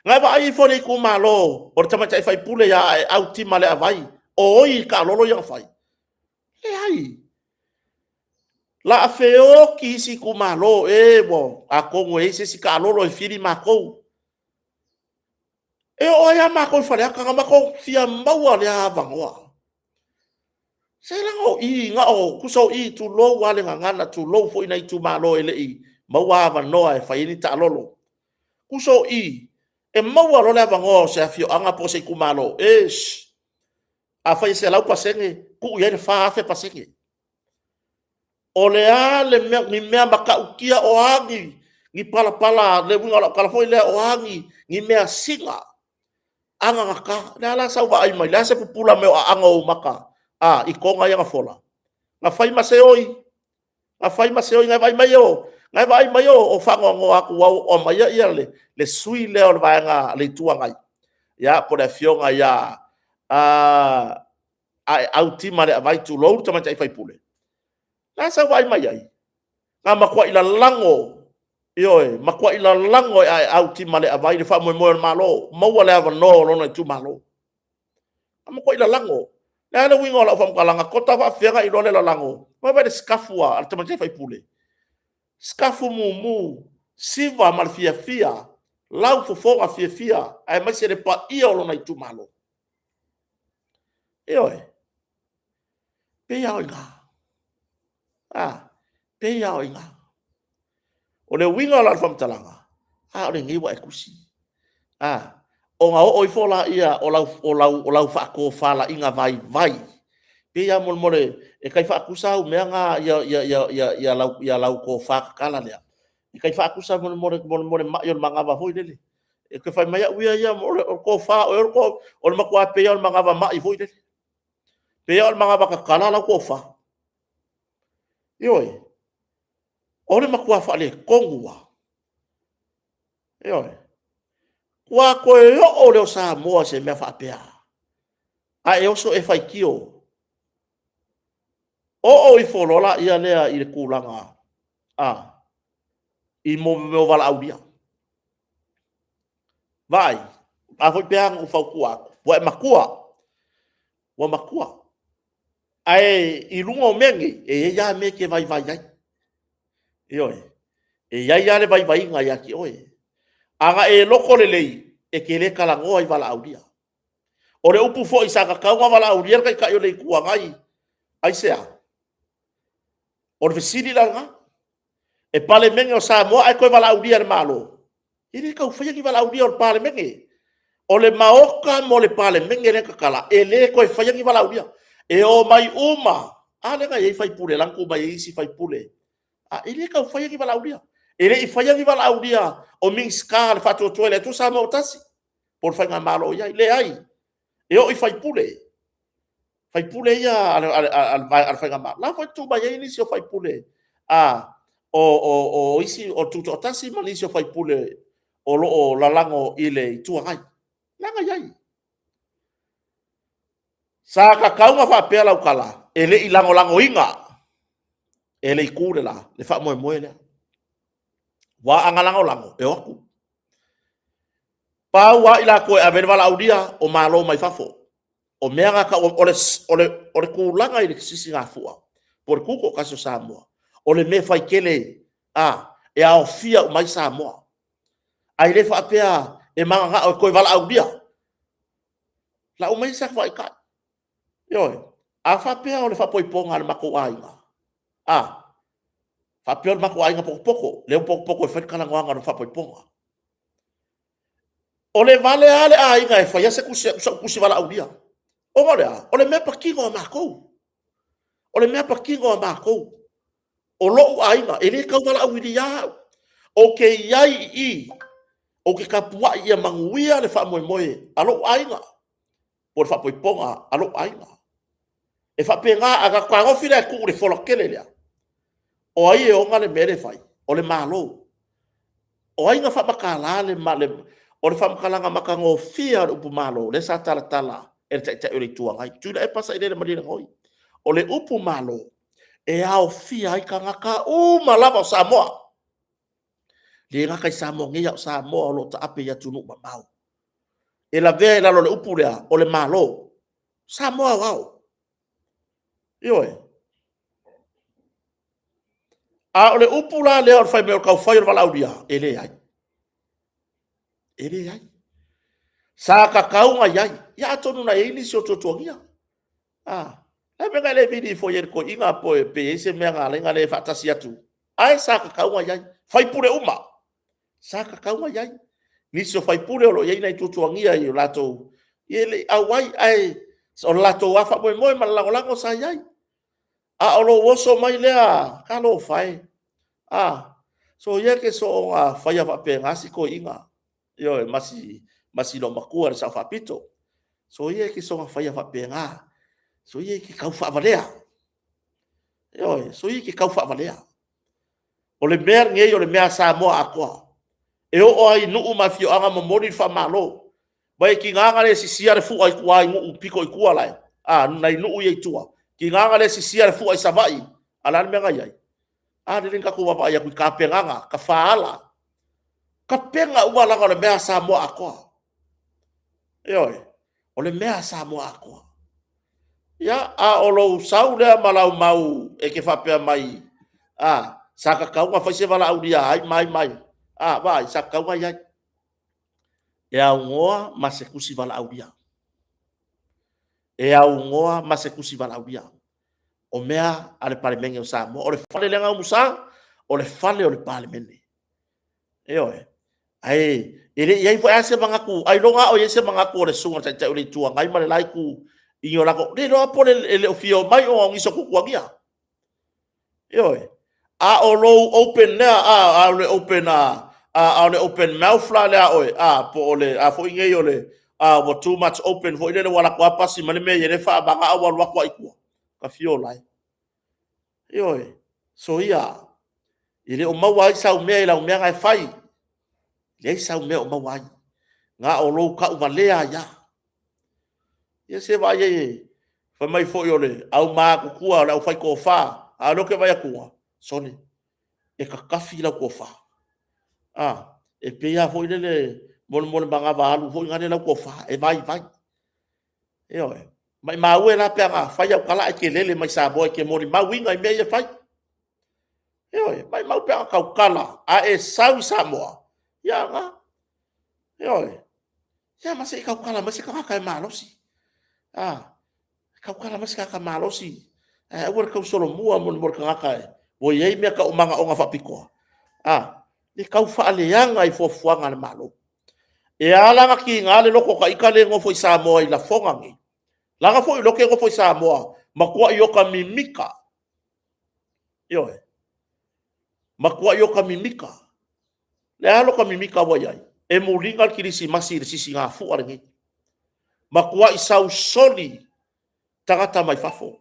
Na e vaai ifo i le itumalo o le tamaitai faipule ia Aeau Tima Leavai, o oi i taalolo ia na fai? Leai. La a feoti isi itumalo, e ua, atonu e i ai se isi taalolo e fili matou. E oo ai lava matou i Faleata na matou fia maua lea avanoa. Se leaga o i, na o, tusa o i, tulou lava le gagana, tulou foi nai itumalo e le i maua avanoa e fai ai ni taalolo. Tusa o i, e maua loa le avanoa o se afioaga po o se itumalo, eish, afai e 100%, tuu i ai le 4000%. O le a le mea, ni mea matautia, o a ni palapala, le uiga o lau tala foi lea, o a ni measina anagata. O le a la sau vaai mai, o le a se pupula mai o aano o ou mata a, i toga ia na fola? Na fai ma seoi, na fai ma seoi. Na e vaai mai o, na e vaai mai o faanoanoa atu aua ua aumaia ia le sui usufono lea o le Vaega a le Itu Agai, ia po o le Afioga ia Aeau Tima Leavai, tulou le tamaitai sui usufono. O le a sau vaai mai ai? Na matuai lalago, ioe, matuai lalago e Aeau Tima Leavai le faamoemoe o le Malo, maua le avanoa o lona itumalo. Na matuai lalago. Le a le uiga o lau faamatalaga, kota faafefea ona e iloa le lalago? Vaai le sikafu a le tamaitai sui usufono, sikafu mumu, siva ma le fiafia, laufofoga fiafia aemaise le paia o lona itumalo. Ioe, e pei lava o i ina, a, pei lava o i ina. O le uiga la o le faamatalaga, a o lenei ua e tusi, a, ona oo ifo lea o lau faatofalaiga vaivai, pei lava mo le… e tai faatusa au mea na ia lau tofa tatala lea, e tai faatusa mo le mai o le manava foi lele. E te fai mai au ia ia, o le tofa o oe o le matua pei lava o le manava mai foi lele. E pei lava o le manava tatala lau tofa. Ioe, o le matua faaletonu lava. Ioe. Ua toe oo lea o Samoa i se mea faapea, a e oso e faitio. Oo ifo loa lea i le tulaga i mea o valaaulia. Vaai, a foi e pei lava ona ou fautua atu, ua e matua, ua matua. Ae i luga o mea nei, e i ai lava mea e te vaivai ai. Ioe, e i ai lava le vaivaiga ia te oe. A na e loto lelei, e te le talanoa i valaaulia. O le upu foi sa tatau ona valaaulia le Taitai o le Itu Agai, aisea? O le fesili la lena. E Palemene o Samoa ae toe valaaulia e le Malo? E le tau faia ni valaaulia o le Palemene. O le Maota mo le Palemene lea na tatala, e le toe faia ni valaaulia. E omai uma, a lea na i ai sui usufono la na tuu mai ai isi sui usufono, e le tau faia ni valaaulia. E le i faia ni valaaulia o Minisita o le Faatuatua i le Atua Samoa ua Tasi po o le faigamalo o i ai, leai. E oo i sui usufono, sui usufono ia a le faigamalo, la foi na tuu mai ai nisi o sui usufono o isi o le Tutoatasi ma nisi o sui usufono o lo o lalago i le Itu Agai, la na i ai. Sa tatau ona faapea lau tala, e le i lagolagoina e le Itu le la le faamoemoe lea. Aua a na lagolago, e o atu. Pau lava i latou e ave i ai le valaaulia, o Malo mai fafo. O mea na e tau, o le tulaga i le Sisigafua po o le Tutoatasi o Samoa, o le mea e fai tele e aofia uma ai Samoa. Ae le faapea e mananao e toe valaaulia. Lau maia se ata faaitai. Ioe. A faapea o le faapoipoga a le matou aiga, a faapea o le matou aiga potopoto, lea ua potopoto e fai le talanoaga o le faaipoipoga. O le vale lava le aiga e faia sau tusi valaaulia. Ona o le a? O le mea patino a matou. O le mea patino a matou. O lou aiga, e le tau valaaulia au. Ou te i ai i i, ou te tapuai ia manuia le faamoemoe a lou aiga, po o le faapoipoga a lou aiga. E faapena, a tatou fetagofi la e tuu i le fola tele lea, o ai e ona le mea lea e fai? O le Malo. O ai na faamatala le… O le faamatalaga matagofie lava o le upu Malo lea sa talatala e le Taitai o le Itu Agai, Tuilaepa Sailele Malielegaoi. O le upu Malo, e aofia ai tagata uma lava o Samoa, e le gata i Samoa nei, a o Samoa o lo o taape i atunuu mamao. E lavea i lalo o le upu lea, o le Malo, Samoa aoao. Ioe. A o le upu la lea o le fai mai o le tau fai o le valaaulia, e leai, e leai. Sa tatau ona i ai, ia atonu na i ai nisi o tuatuagia. A, o le a le mea na e le vili ifo ai i le toeaina pe i ai se mea na ala ai ona le faatasi atu? Ae sa tatau ona i ai, sui usufono uma, sa tatau ona i ai. Nisi o sui usufono o lo o i ai nai tuatuagia i o latou… ia e le i auai, ae o le latou lava faamoemoe ma le lagolago sa i ai. A o lou oso mai lea, talofa e, a, soia e te soona faia faapena si toeaina, ioe, ma si loomatua le Sao Faapito. Soia e te soona faia faapena, soia e te taufaavalea, ioe, soia e te taufaavalea. O le mea lenei o le mea a Samoa atoa. E oo lava i nuu ma afioaga momoli le faamalo. Aua e tiga ona le sisia le fua i tua i nuu pito i tua la, nai nuu ia i tua, e tiga ona le sisia le fua i Savaii, a o le a le mea na i ai? A lele na tatou vaavaai atu i tapenaga, tafaala, tapena uma leaga o le mea a Samoa atoa. Ioe, o le mea a Samoa atoa. Ia, a o lou sau lea ma lau mau e te faapea mai, a, sa tatau ona fai se valaaulia a ai ma ai ma ai. A, vaai, sa tatau ona i ai. E aunoa ma se tusi valaaulia. E aunoa ma se tusi valaaulia. O mea a le Palemene o Samoa. O le fale lea na umusa, o le fale o le Palemene. Ioe. Ae e le i i ai foi lava se manatu, ailoga lava o i ai se manatu o le susuga i le Taitai o le Itu Agai ma le la Itu i ni o latou... Le iloa po o le le o fia omai ona o nisi o tuatuagia. Ioe. A o lou open lea, a o le open, a o le open mouth la lea a oe, a, po o le a foi nei o le ua too much open foi lele ua alu atu lava pasi mai le mea e i ai le faavaga ae ua alu atu lava i tua. Ta fia ola e. Ioe. Soia, e le o maua ai sau mea i lau mea na e fai. E leai sau mea o maua ai, na o lou tauvalea ai lava. Ia se i vaai i ai, fai mai foi o le aumatutua o le aufaitofa, a o lea ou te vaai atu, sole, e tatafi lau tofa. A, e pei lava foi lele mo le manava alu foi lea lau tofa, e vaivai. Ioe. Maumau e la pe ana fai au tala ae te lele mai Samoa e te molimauina i mea ia e fai. Ioe, maumau pe ana tautala ae e sau i Samoa, ia na. Ioe. Ia ma se i tautala mai se tagata e malosi. A, tautala mai se tagata malosi, ae aua le tausolomua mo le tagata ua i ai mea tau manaoga faapitoa. A, e tau faaleaga i fuafuaga a le Malo. E ala la ona tiga le loto o ta ita lea e nofo i Samoa i lafoga nei, leaga foi o lea ou te nofo i Samoa, matuai ota mimita. Ioe. Matuai ota mimita. O le a lota mimita ua i ai? E muliga le kerisimasi i le sisigafua lenei. Matuai sausoli tagata mai fafo.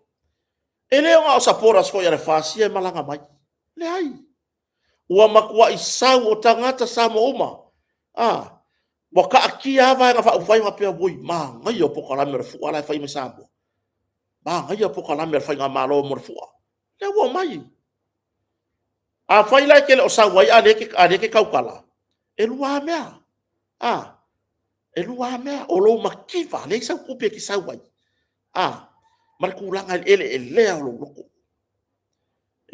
E le o na o supporters foi a le FAST ia e malaga mai. Leai. Ua matuai sau o tagata Samoa uma. A, ua taatia lava Vaega Faaupufai faapea, oi, manaia o polokalame o le fua la e fai mai Samoa. Manaia polokalame a le Faigamalo mo le fua. Lea ua omai. Afai la e te le o sau ai a o lea e te tautala, e lua lava mea. A, e lua lava mea, o lou mativa, leai sau tupe e te sau ai, a, ma le tulaga i le eleelea o lou loto.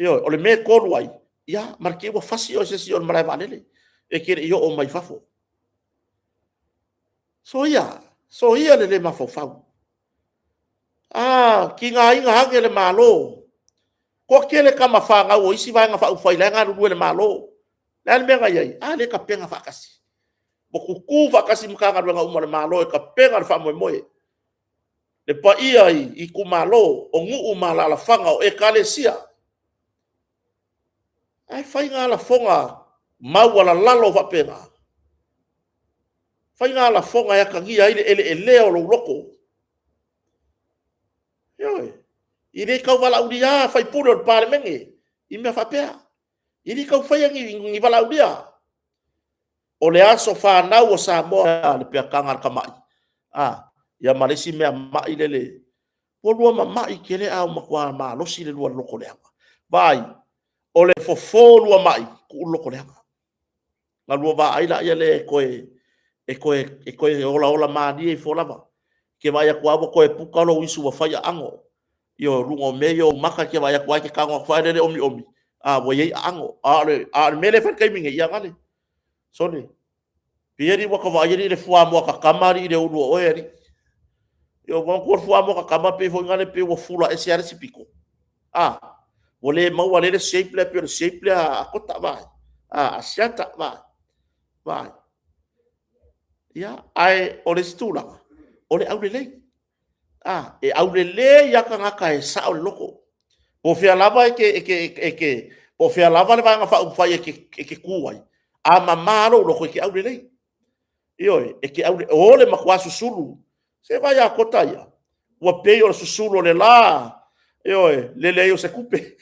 Ioe, o le mea e tolu ai, ia, ma le te i ua fasi oe e se isi i o i le malae vaalele, e te le i oo mai fafo. Soia, soia le le mafaufau. A, tigaina ane le Malo. Toatele tama fanau o isi Vaega Faaupufai o la e galulue i le Malo. O le a le mea na i ai? A lea e tapena faatasi. Ua tutu faatasi Matagaluega uma a le Malo e tapena le faamoemoe. Le paia i itumalo, o nuu ma alaalafaga, o ekalesia. Ae fai na lafoga maualalalo faapena. Fai na lafoga e atagia ai le eleelea o lou loto. Ioe. E le tau valaaulia sui usufono o le Palemene i mea faapea. E le tau faia ni valaaulia. O le aso fanau o Samoa, le peataga a le tamai, a, ia ma le isi mea mai lele. Ua lua mamai tele ae ua matua malosi le lua loto leaga. Vaai, o le fofo o lua mai, tuu le loto leaga. Ona lua vaai lea e toe olaola malie ifo lava. E te vaai atu lava ua toe puta lou isu ua fai aano. Ioe, o luga o mea ia o maka e te vaai atu lava e te tago atu foi lele omiomi, a ua i ai aano. A o le mea lea e fai i le taimi nei, ia gale, sole, pei alii ua ta vaai alii i le fuamoa tatama alii i le ulu o oe alii. Ioe, manatua le fuamoa tatama pei foi lea pei ua fula ese lava le isi pito. A, ua le maua lea le shape lea pei o le shape lea a Kota, vaai. A Asiata, vaai. Vaai. Ia, ae o le isi tulaga, o le aulelei. A, e aulelei lava tagata e sao le loto. Po o fea lava e te, po o fea lava le Vaega Faaupufai e te tu ai, a mama lou loto, e te aulelei. Ioe, e te aulelei, o le matua susulu. Se vaai ia Kota ia, ua pei o le susulu o le la, ioe, le leai o se tupe.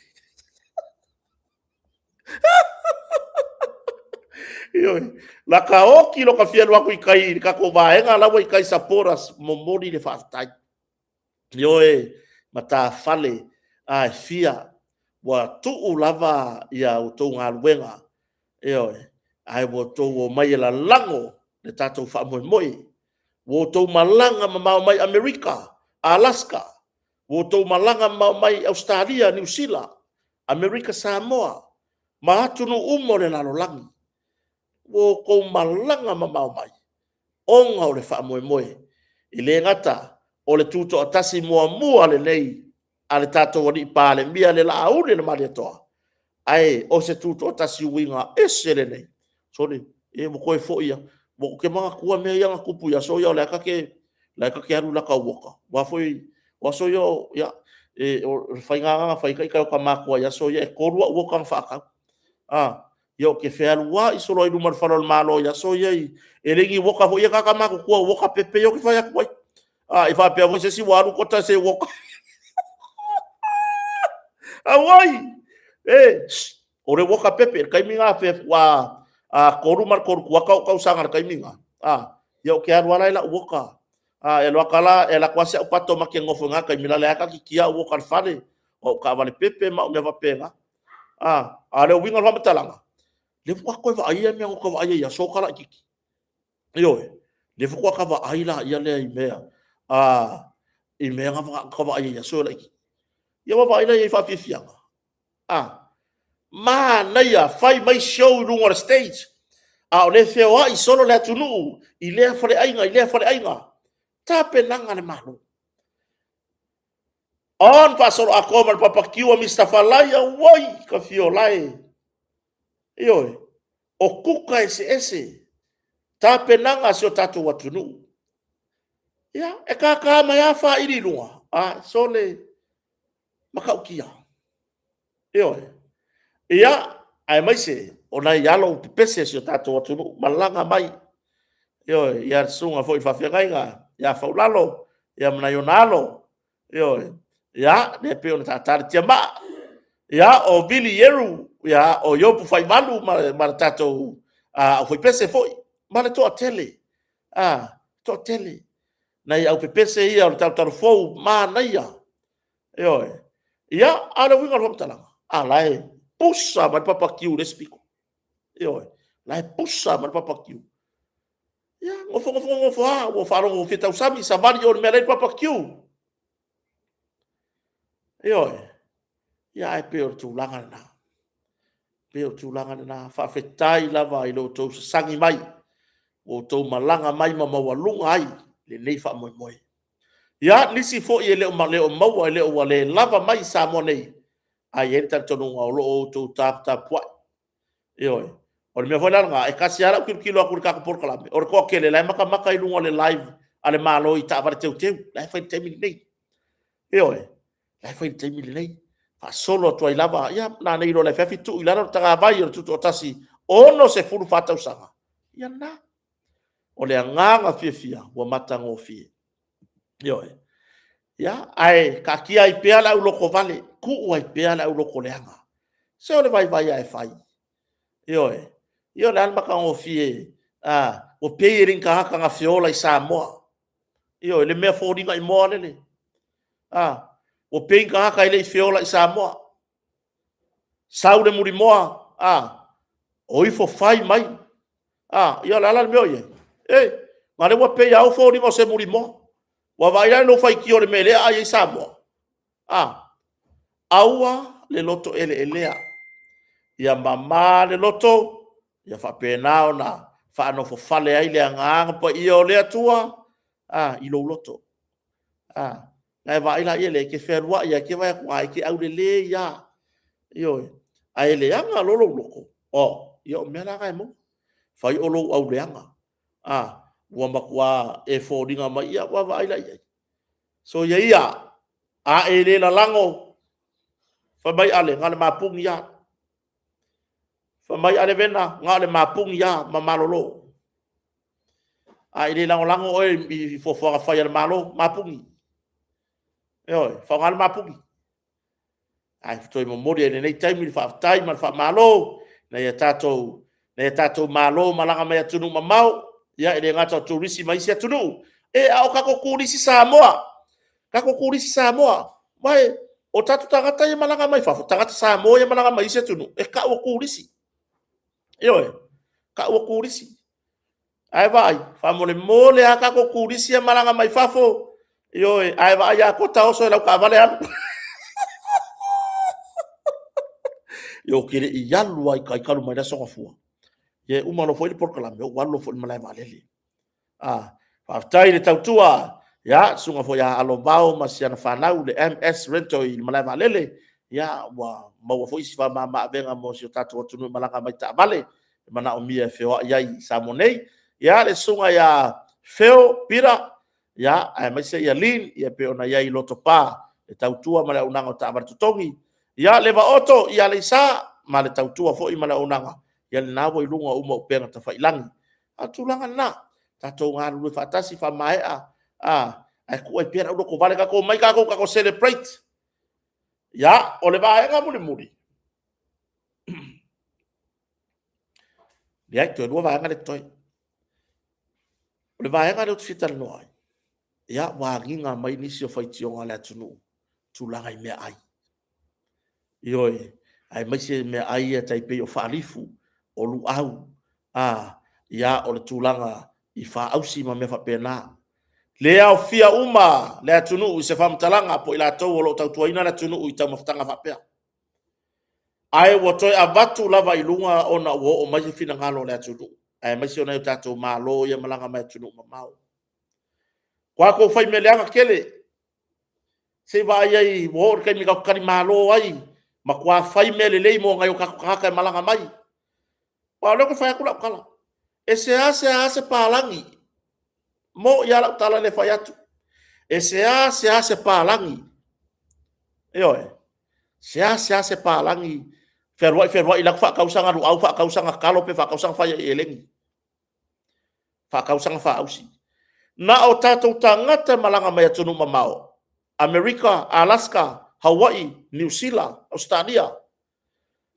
Ioe, lata oti lo ka fia alu atu i tai i le tatou vaega la ua i tai supporters, momoli le faafetai. Ioe, matafale a e fia, ua tuu lava ia outou galuega, ioe, ae ua outou omai e lalago le tatou faamoemoe. Ua outou malaga mamao mai Amerika, Alaska. Ua outou malaga mamao mai i Ausetalia, Niu Sila, Amerika Samoa ma atunuu uma o le lalolagi. Ua outou malaga mamao mai ona o le faamoemoe, e le gata o le tutoatasi muamua lenei a le tatou Alii Palemia le Laauli o le Malietoa, ae o se tutoatasi uiga ese lenei. Sole, e ua toe foi lava. Ou te manatua mea ia na tupu i aso ia o la e ta te alu i lata uoka, aua foi o aso ia, o le faiga lava lena na fai ai ita e ota matua i aso ia, e 3 au uoka na faatau. Ia ou te fealuai solo ai i luma o le fale o le Malo i aso ia, e le o ni uoka foi ia tagata matutua o uoka pepe ia ou te fai atu ai. I faapea foi se isi ua alu ota se uoka. Auoi! E, o le uoka pepe, o le taimi lena faatoa 3 ma le 3 kuata ou tausaga i le taimi lena, ia ou te alu lava la i lau uoka. E alu atu lava si au pato ma te nofo i lena taimi, la e taatitia au uoka i le fale, o au taavale pepe ma au mea faapena. A o le uiga o le faamatalaga, lea faatoa toe vaaia mea na ota vaaia i aso ta laitiiti. Ioe, lea faatoa ta vaai lea i mea, i mea na ta vaai ai i aso laitiiti. Ia ua vaai la i ai i faafiafiaga? A, manaia, fai mai show i luga o le stage, a o lea e feoai solo le atunuu i lea faleaiga i lea faleaiga. Tapenaga a le Malo. On faasoloatoa ma le barbecue a Mister Falai, auoi ka fio lae. Ioe, o kuka eseese, tapenaga a si o tatou atunuu. Ia, e tata mai lava faili i luga, a, sole, matautia. Ioe. Ia, aemaise o nai alo pepese o si o tatou atunuu, malaga mai. Ioe, ia le susuga foi i le faafeagaiga ia Faulalo ia ma nai ona alo. Ioe. Ia, lea e pei ona tata le tiamaa. Ia, o Vili Ieru, ia, o Iopu Faivalu ma le tatou aufaipese foi, ma le toatele. A, toatele. Nai au pepese ia o le talutalufou, manaia. Ioe. Ia, a o le uiga o le faamatalaga, a la e pusa mai le papa kiu i le isi pito. Ioe. La e pusa mai le papa kiu. Ia, nofo, nofo, nofo lava, ua faalogo ua fia tausami, savali i o i le mea la e i ai le papa kiu. Ioe. Ia, ae pei o le tulaga lena. Pei o le tulaga lena. Faafetai lava i lo outou sasagi mai, ua outou malaga mai ma maualuga ai lenei faamoemoe. Ia, nisi foi e le o maua, e le o ua le lava mai i Samoa nei, ae i ai le talitonuga o lo o outou taputapuai. Ioe. O le mea foi la lena, e tasi lava lau tilotilo atu i le tatou polokalame, o le toatele la e matamata i luga o le live a le Malo i taavale teuteu, la e fai i le taimi lenei. Ioe, la e fai i le taimi lenei. Faasolo atu ai lava, ia nanei loa i le afiafi tuu i lalo le tagavai o le Tutoatasi 64 tausaga. Ia lena. O le agaga fiafia ua matagofie. Ioe. Ia, ae taatia ai pea le aulotovale, tuu ai pea le aulotoleaga. Se o le vaivai lava e fai. Ioe. Ia o le a le matagofie, a, ua pei e le o ni tagata na feola i Samoa. Ioe, le mea foliga i moa lele. A, ua pei ni tagata e le i feola i Samoa. Sau le mulimoa, a, o ifo fai mai. A, ia o le a la le mea o i ai? E, na o lea ua pei lava ou foliga o se mulimoa. Ua vaai la i lou faitio i le mea e le aai ai Samoa? A, aua le loto eleelea. Ia mama le loto, ia faapena ona faanofofale ai le agaga paia o le Atua, a, i lou loto. A, na e vaai la i ele e te fealuai lava, e te vaai atu, a, e te aulelei lava. Ioe. Ae leaga loa lou loto, o, ia o mea la na e maua. Fai o lou auleaga. A, ua matua e foliga mai, ia vaavaai la i ai. Soia ia, a e le lalago, fai mai Ale, na o le mapuni lava. Fai mai Ale Vena, na o le mapuni lava ma malolo. A e le lagolago oe i fuafuaga fai a le Malo, mapuni. Ioe, faaaoga le mapuni. Ae toe momoli ai i lenei taimi le faafetai ma le faamalo nai a tatou, nai a tatou malo malaga mai atunuu mamao, ia e le gata o turisi mai isi atunuu, e a o tatou turisi Samoa, tatou turisi Samoa, aua o tatou tagata ia malaga mai fafo, tagata Samoa ia malaga mai isi atunuu, e tau o turisi. Ioe, tau o turisi. Ae vaai, faamolemole lava tatou turisi ia malaga mai fafo, Ioe, a e vaai ia Kota oso i lau taavale alu. Io, ou te le i alu lava i tai talu mai le Aso Gafua. Ia e uma loa foi le polokalame, ou alu loa foi i le malae vaalele. Ah, faafetai i le tautua, ia, susuga foi ia Alovao ma si ana fanau, le MS Rento i le malae vaalele, ia, ua maua foi si faamama-avega mo si o tatou atunuu e malaga mai taavale, e manaomia e feoai ai i Samoa nei. Ia, le susuga ia Phil Peter, ia, aemaise ia Lin, ia pei ona i ai i Lotopa, le tautua ma le auaunaga o taavale totogi. Ia, le Vaoto i Aleisa ma le tautua foi ma le auaunaga, ia lena ua i luga uma o upega tafailagi. A o le tulaga lena, tatou galulue faatasi, faamaea, ae tuu ai pea lau lotovale, tatou omai tatou, tatou celebrate. Ia, o le vaega mulimuli, leai, toe lua vaega lea e totoe. O le vaega lea ou te fia talanoa ai, ia, ua agiga mai nisi o faitioga a le atunuu, tulaga i meaai. Ioe, aemaise meaai ia tai pei o faalifu, o luau, a, ia, o le tulaga i faausi ma mea faapena. Le aofia uma le atunuu i se faamatalaga po o i latou o lo o tautuaina le atunuu i taumafataga faapea. Ae ua toe avatu lava i luga ona ua oo mai se finagalo o le atunuu, aemaise o nai o tatou malo ia e malaga mai atunuu mamao. Ua tatou fai mea leaga tele, se i vaai i ai ua oo i le taimi tatou te talimalo ai, matua fai mea lelei mo nai o tatou tagata e malaga mai. Aua o lea ou te fai atu lau tala, e seasea lava se palagi, e moni lava lau tala lea e fai atu, e seasea se palagi, ioe, seasea se palagi fealuai fealuai alu atu faatau sana luau, faatau sana talo pe faatau sana fai elegi, faatau sana faausi. Na o tatou tagata e malaga mai atunuu mamao, Amerika, Alaska, Hawaii, Niu Sila, Ausetalia,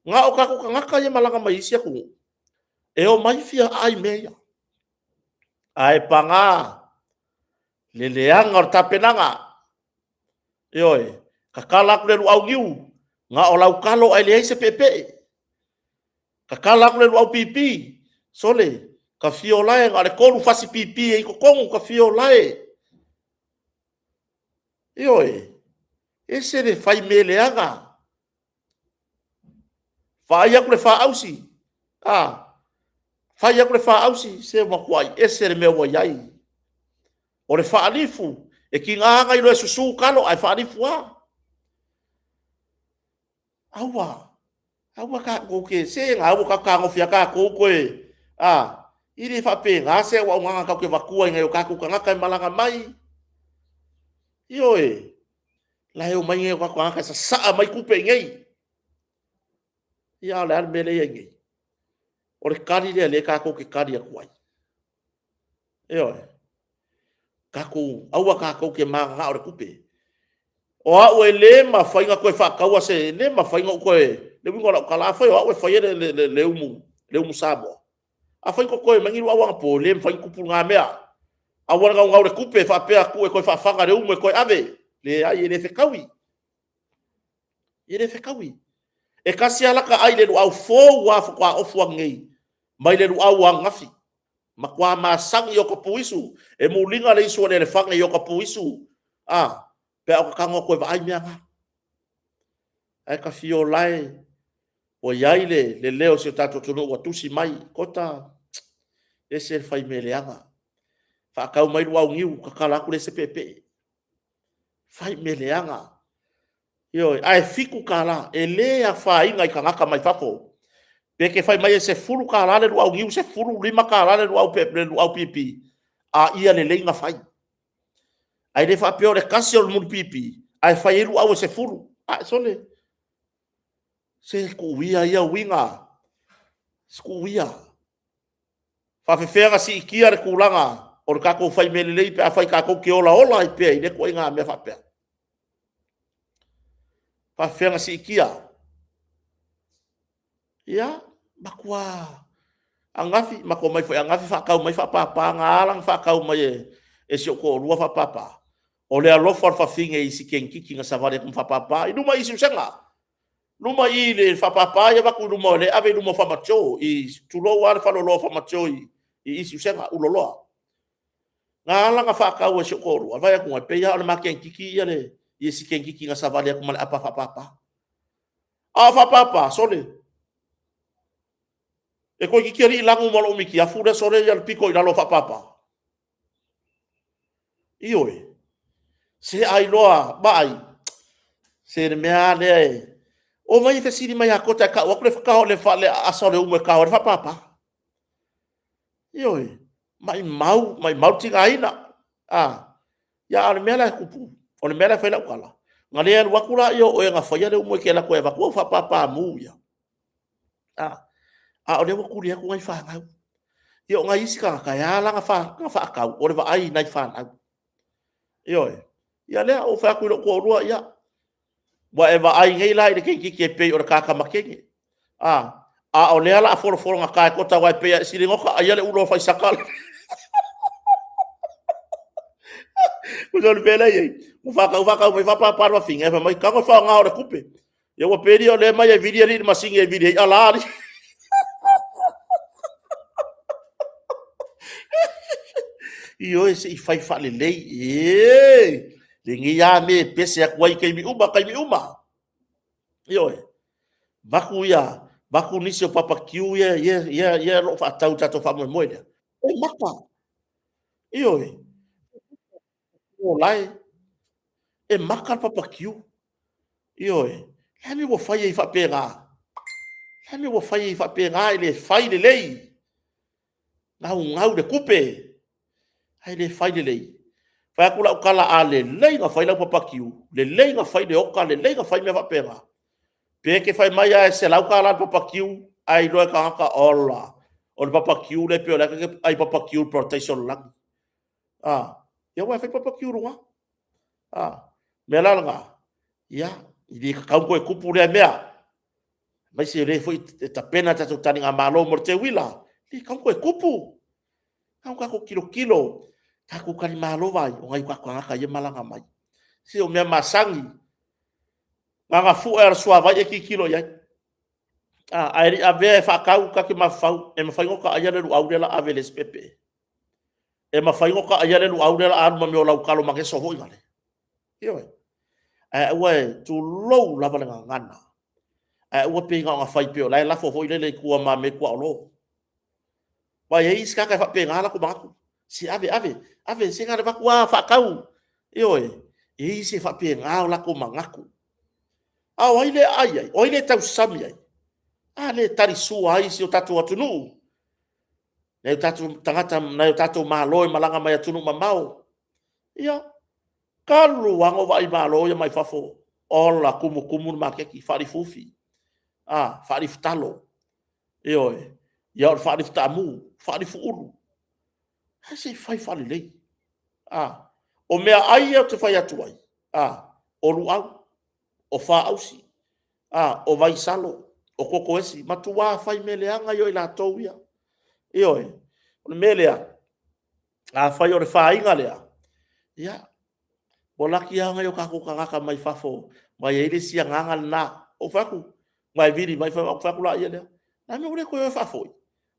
na o tatou tagata ia e malaga mai isi atunuu e omai fia aai i mea ia. Ae paga le leaga o le tapenaga, ioe, tatala atu le luau niu, na o lau talo ae leai se peepee. Tatala atu le luau pipi, sole, ta fia ola e, na o le 3 fasi pipi e i totonu, ta fia ola e. Ioe, ese le fai mea leaga. Vaai atu le faausi, a, fai atu le faausi, se ua matuai ese le mea ua i ai. O le faalifu, e tiga lava ona iloa e susu talo, ae faalifu lava. Aua, aua tatou te, se o lena ua tatou fetagofi lava tatou toe, a, e le faapena se auaunaga tatou te avatua i nai o tatou tagata e malaga mai. Ioe, o la e omai nai o tatou tagata e sasaa mai tupe i inei. Ia a o le a le mea lea e i ai nei? O le tali lea o lea tatou te tali atu ai. Ioe. Tatou, aua tatou te mananao i le tupe. O au e le mafai ona toe faataua se, e le mafai ona ou toe, le uiga o lau tala, afai o au e faia le umu Samoa, afai na totoe mai ni luau anapo, e le mafai ona tupu lena mea. Aua le naunau i le tupe faapea tuu e toe faafaga le umu e toe ave. Leai, e le fetaui. E le fetaui. E tasi lava lata ai i le luau fou lava faatoa ofu atu nei mai le luau ananafi. Matua masani i ota pu isu, e muliga le isu a le elefane i ota pu isu, a, pe a o ta tago atu e vaai mea na. Ae ta fia ola e, ua i ai le leo o si o tatou atunuu ua tusi mai, Kota, ese le fai mea leaga. Faatau mai luau niu, tatala atu leai se peepee. Fai mea leaga. Ioe, ae $7, e le afaina i tagata mai fafo. Pe te fai mai e $10 le luau niu, $15 le luau, le luau pipi, a ia lelei ona fai. Ae le faapea o le tasi o le mulipipi, ae fai ai luau e 10. A, sole, se tuu ia ia uiga, se tuu ia. Faapefea ona siitia le tulaga o le tatou fai mea lelei pe afai tatou te olaola ai pea i lea ituaiga mea faapea? Faapefea ona siitia? Ia, matua ananafi, matou omai foi ananafi faatau mai faapapa, na ala ona faatau mai e si ou toalua faapapa, o le alofa o le fafine i si teinititi na savali atu ma faapapa i luma i Siusega. Luma i i le faapapa ia avatu i luma o lea e ave i luma o Famatio, i, tulou lava le faleoloa o Famatio i Siusega, Uloloa. Na ala na faatau e si ou toalua, vaai atu e pei lava o le makengkiki ia le ia si kengkiki na savali atu ma le apa faapapa. A o faapapa, sole, e toeitiiti alii lanu ma lou mitiafu lea sole ia le pito i lalo o faapapa. Ioe, se ai loa, vaai, se le mea lava lea e... Omai e fesili mai ia Kota e tau atu le tao le aasa o le umu e tao ai le faapapa. Ioe, maumau, maumau le tigaina. A, ia a o le mea la e tupu, o le mea la e fai ai lau tala, na le alu atu lea o oe na faia le umu e te alu atu e avatu au faapapamu ia, a, a o lea ua tuli atu nai fanau. Ia o nai isi tagata, e ala la ona faatau, o le vaai i nai fanau. Ioe. Ia lea ua ou fai atu i lou toalua, ia, ua e vaai nei la i le teikiiti e pei o le kakamakene. A, a o lea o le a folafolagata e Kota aua e pei lava e sili ona ota aia le ulo a faisaka. O le mea lea e i ai, ua faatau faatau mai faapapa le vafine, ae fai mai, tago e faaaoga o le tupe. Ia ua pei o lea e aumai e vili alii i le masini e vili ai ala alii. Ioe, se i fai faalelei, e lenei lava mea e pese atu ai i taimi uma, taimi uma. Ioe, vaku ia, vaku nisi o papakiu ia, ia, ia, ia lo o faatau i tatou faamoemoe lea. E maka. Ioe, o lae, e maka le papakiu. Ioe, le a le mea ua fai ai faapena? Le a le mea ua fai ai faapena e le fai lelei? Naunau i le tupe, ae le fai lelei. Fai atu lau tala, a lelei ona fai lau papakiu, lelei ona fai le oka, lelei ona fai mea faapena, pe te fai mai lava e $100 le papakiu, ae iloa e tagata, ola, o le papakiu lea pei o la e ai papakiu i le parataiso o le lagi. A, ia aua e fai papakiu i luga. A, mea la lena, ia, e le tatau ona toe tupu lea mea. Aemaise o lea foi e tapena le tatou taligamalo mo le teuila, e le tatau ona toe tupu. E tatau ona tatou tilotilo, tatou talimalo vai, o nai o tatou tagata ia e malaga mai. Se o mea masani, na ona fue lava o le suavai e tilotilo i ai. A, ae le i avea e faatau, ta te mafaufau, e mafai ona ota aia le luau lea o le a ave i le isi peepee? E mafai ona ota aia le luau lea o le a alu ma mea o lau talo mageso foi lale? Ioe. Ae aua e, tulou lava le gagana, ae aua pei na ona fai pei o la e lafo foi lele i tua ma mea tuaolo. Aua e i ai isi tagata e faapena latou manatu, se ave, ave, ave, se na ona avatu lava faatau. Ioe, e i ai isi e faapena o latou manatu. A o ai lea e aai ai? O ai lea e tausami ai? A lea e talisua ai si o tatou atunuu? Nai o tatou tagata, nai o tatou malo e malaga mai atunuu mamao. Ia, talu lava ona ou vaai malo ia mai fafo, ola tumutumu le maketi, faalifufi, a, faalifutalo, ioe, ia o le faalifutaamu, faalifuulu. Ae se i fai faalelei. A, o meaai ia ou te fai atu ai, a, o luau, o faausi, a, o vaisalo, o kokoesi, matua fai mea leaga ia o i latou ia. Ioe, o le mea lea, afai o le faiga lea, ia, ua laki lava nai o tatou tagata mai fafo, ma e i ai le isi agaga lena. Ou fai atu, na e vili mai, ou fai atu laia lea, na mea ua le toe o e faafoi.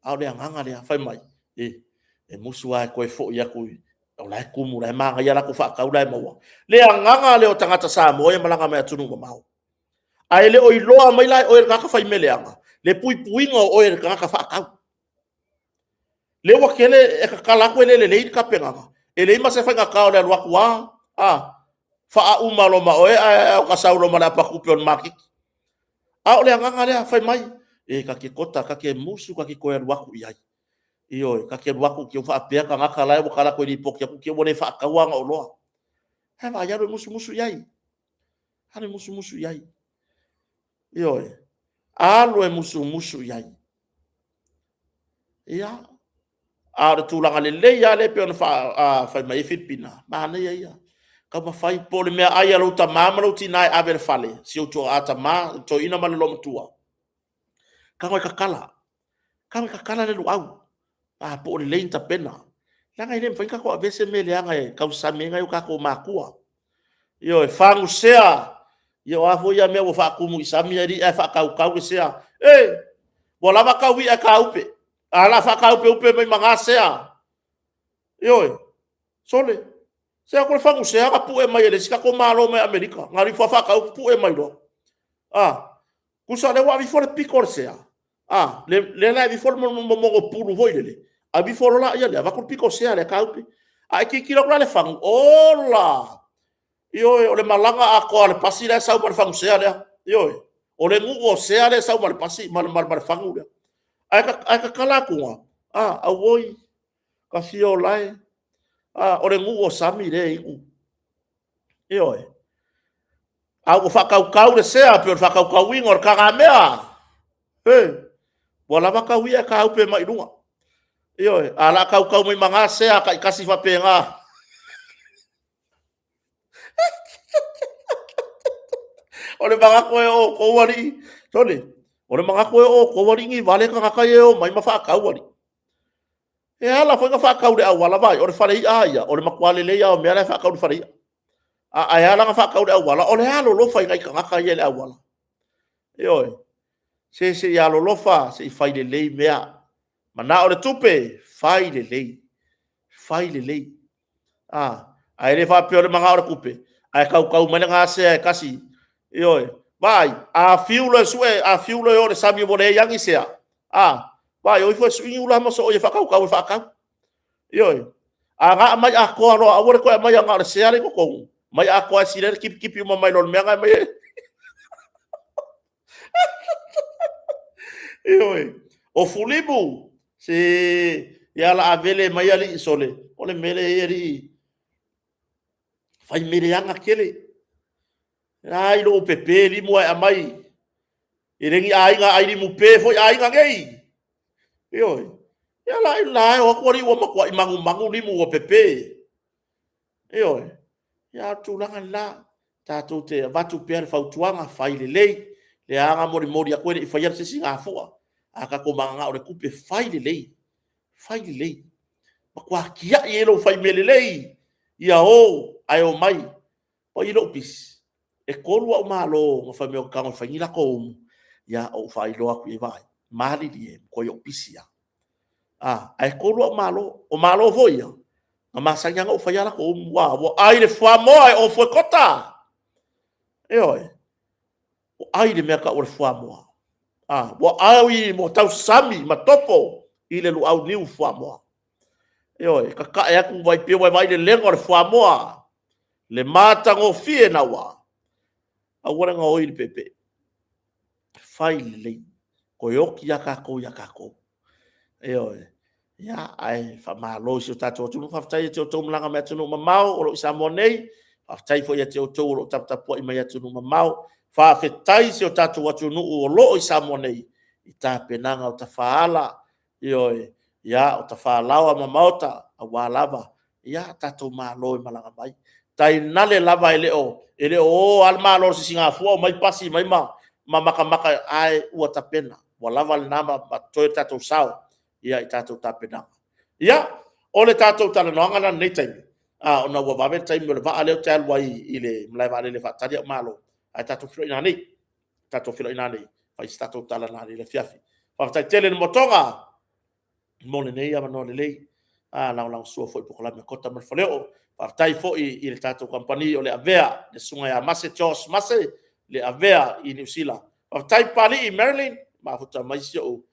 A o le agaga lea, fai mai, e, e musu lava e toe foi atu i, o la e tumu, o la e manaia latou faatau la e maua. Le agaga lea o tagata Samoa ia malaga mai atunuu mamao. Ae le o iloa mai la e oe le tagata fai mea leaga, le puipuiga o oe e le tagata faatau. Lea ua tele e tatala atu e le lelei le tapenaga, e leai ma se faigata o le alu atu lava, a, faaauma loa ma oe ae o ta sau loa ma le apatupe o le maketi. A o le agaga lea, fai mai, e ta te kota, ta te musu, ta te toe alu atu i ai. Ioe, ta te alu atu te i ua faapea tagata la e ua tala atu e lipoti atu te i ua le faataua ana oloa. Ae vaai, alu e musumusu i ai. Alu e musumusu i ai. Ioe, alu e musumusu i ai. Ia, a o le tulaga lelei lava lea e pei ona fai mai ai Filipina, manaia ia. Taumafai po o le meaai a lou tama ma lou tina e ave i le fale, si ou toa tama, le toeaina ma le loomatua, tago e tatala, tago e tatala le luau, a po o lelei ona tapena. Leaga e le mafai ona tatou avea se mea leaga e tausami ai nai o tatou matua. Ioe, fagusea, ia o a foi ia mea ua faatumu i sami alii ae faatautau le sea. E! Ua lava tau i'a e tāupe, ae o le a fatāupeupe mai ma na sea. Ioe, Sole, se atu le fagusea na pue mai e le isi tatou Malo mai Amerika, na alu ifo lava faatau pue mai loa. A, tusa o lea ua ave ifo le pito o le sea, a, lea la e ave ifo le momono pulu foi lele, ave ifo loa lea, avatu le pito sea lea taupe. A e tilotilo atu la i le fagu, ola! Ioe, o le malaga atoa a le pasi la e sau ma le fagusea lea. Ioe, o le nuu o sea lea e sau ma le pasi ma le fagu lea. Ae tatala atu, a, auoi, ta fia ola e, o le nuu o sami lea e inu. Ioe. A ua faatautau le sea pei o le faatautauina o le tagamea. E, ua lava tau ia e taupe mai luga. Ioe, ae o le a tautau mai ma na sea taitasi faapena. O le manatu e o outou alii, sole, o le manatu e o outou alii ni vale tagata ia e omai ma faatau alii. E ala foi ona faatau i le auala, vaai, o le fale i'a lava ia, o le matua lelei lava o mea la e faatau i le fale i'a. Ae ala ona faatau i le auala, o le alolofa i nai tagata ia i le auala. Ioe. Se se i alolofa se i fai lelei mea. Manao le tupe, fai lelei. Fai lelei. A, ae le faapea o le manao o le tupe, ae tautau mai le gasea e tasi. Ioe. Vaai, a fiu loa e sue, a fiu loa e o i le sami ua leai lava ni sea, a, vaai, o ifo e sui ni ula ma sooi e faatautau e faatau. Ioe. A na aumai atoa loa, aua le toe aumaia na o le sea lea e i totonu, aumai atoa e sili ai ona tipitipi uma mai loa i le mea na e aumai ai. Ioe. O fulimu, se ia o le a vele mai alii, sole, o le mea lea e i ai alii, fai mea leaga tele. Ai lou pepe limu ae aumai, e le ni aiga ai limu pe foi aiga nei. Ioe. Ia la la e o atu alii ua matuai manumanu limu ua pepe. Ioe. Ia o le tulaga lena, tatou te avatu pea le fautuaga, fai lelei, lea lava na molimoli atu e le i faia se isi gafua. A tatou mananao i le tupe, fai lelei, fai lelei. Matua tiai ai lou fai mea lelei, ia o ae omai. O ai lou pisi? E 3 au malo na fai mai ou te tago e fai ni latou umu, ia ou faailoa atu i ai, vaai, malilie, matuai ou pisi lava. Ae 3 au malo. O malo foi ia, na masani lava ona ou faia a latou umu. Ua ai le fuamoa e ofu e kota. Ioe. Ua ai le mea e tau o le fuamoa. Ua ai, ua tausami ma topo i le luau niu fuamoa. Ioe, e kakae atu vaipia ua vaai le lega o le fuamoa. Le matagofie naua. Aua le gaoi le pepe. Fai lelei. Toe oti lava tatou ia tatou. Ioe. Ia, ae faamalo i si o tatou atunuu. Faafetai ia te outou malaga mai atunuu mamao o lo o i Samoa nei. Faafetai foi ia te outou o lo o taputapuai mai atunuu mamao. Faafetai i si o tatou atunuu o lo o i Samoa nei i tapenaga o tafaala, ioe, ia, o tafalaoa ma maota, aua lava, ia, tatou malo e malaga mai. Tainane lava e le o e le o o lava le Malo o le Sisigafua omai pasi mai ma matamata, ae ua tapena, ua lava lena ma totoe le tatou sao ia i tatou tapenaga. Ia, o le tatou talanoaga la i lenei taimi, a ona ua vave le taimi o le vaa lea ou te alu ai i le malae vaalele e faatali au malo, ae tatou feiloai nanei, tatou feiloai nanei, fai se tatou tala nanei i le afiafi. Faafetai tele i le motoga mo lenei avanoa lelei, a lagolagosua foi i polokalame a Kota ma le Faleoo. Faafetai foi i le tatou kamupani o le Avea, le susuga ia Mase George Mase, le Avea i Niu Sila. Faafetai Papalii Marilyn, mafuta mai si ou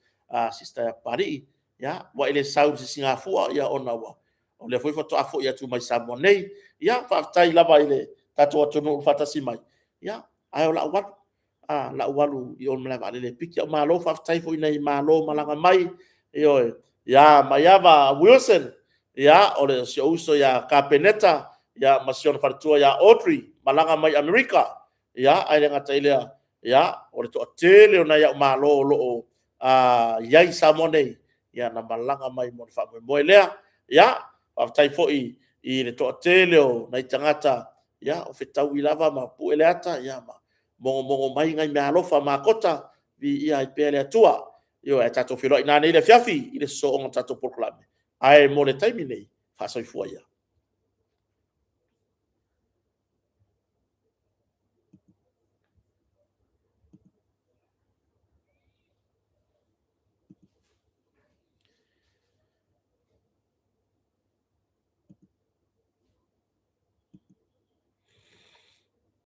sister ia Papalii, ia, ua e le sau i le sisigafua, ia ona ua o lea foi faatoa foi atu mai Samoa nei. Ia, faafetai lava i le tatou atunuu faatasi mai, ia, ae o lau alu, lau alu i o i le malae vaalele e piki au malo. Faafetai foi i nai malo malaga mai, ioe, ia Maiava Wilson, ia, o le si ou uso ia Kapeneta, ia, ma si ona faletua ia Audrey, malaga mai Amerika, ia, ae le gata i lea, ia, o le toatele o nai au malo o lo o i ai i Samoa nei, ia, na malaga mai mo le faamoemoe lea. Ia, faafetai foi i le toatele o nai tagata, ia, o fetaui lava ma pue le ata, ia, ma mogomogo mai nai meaalofa makota, viia ai pea le Atua. Ioe, ae tatou feiloai nanei i le afiafi i le sosooga o le tatou polokalame. Ae mo le taimi nei, faasoifua ia.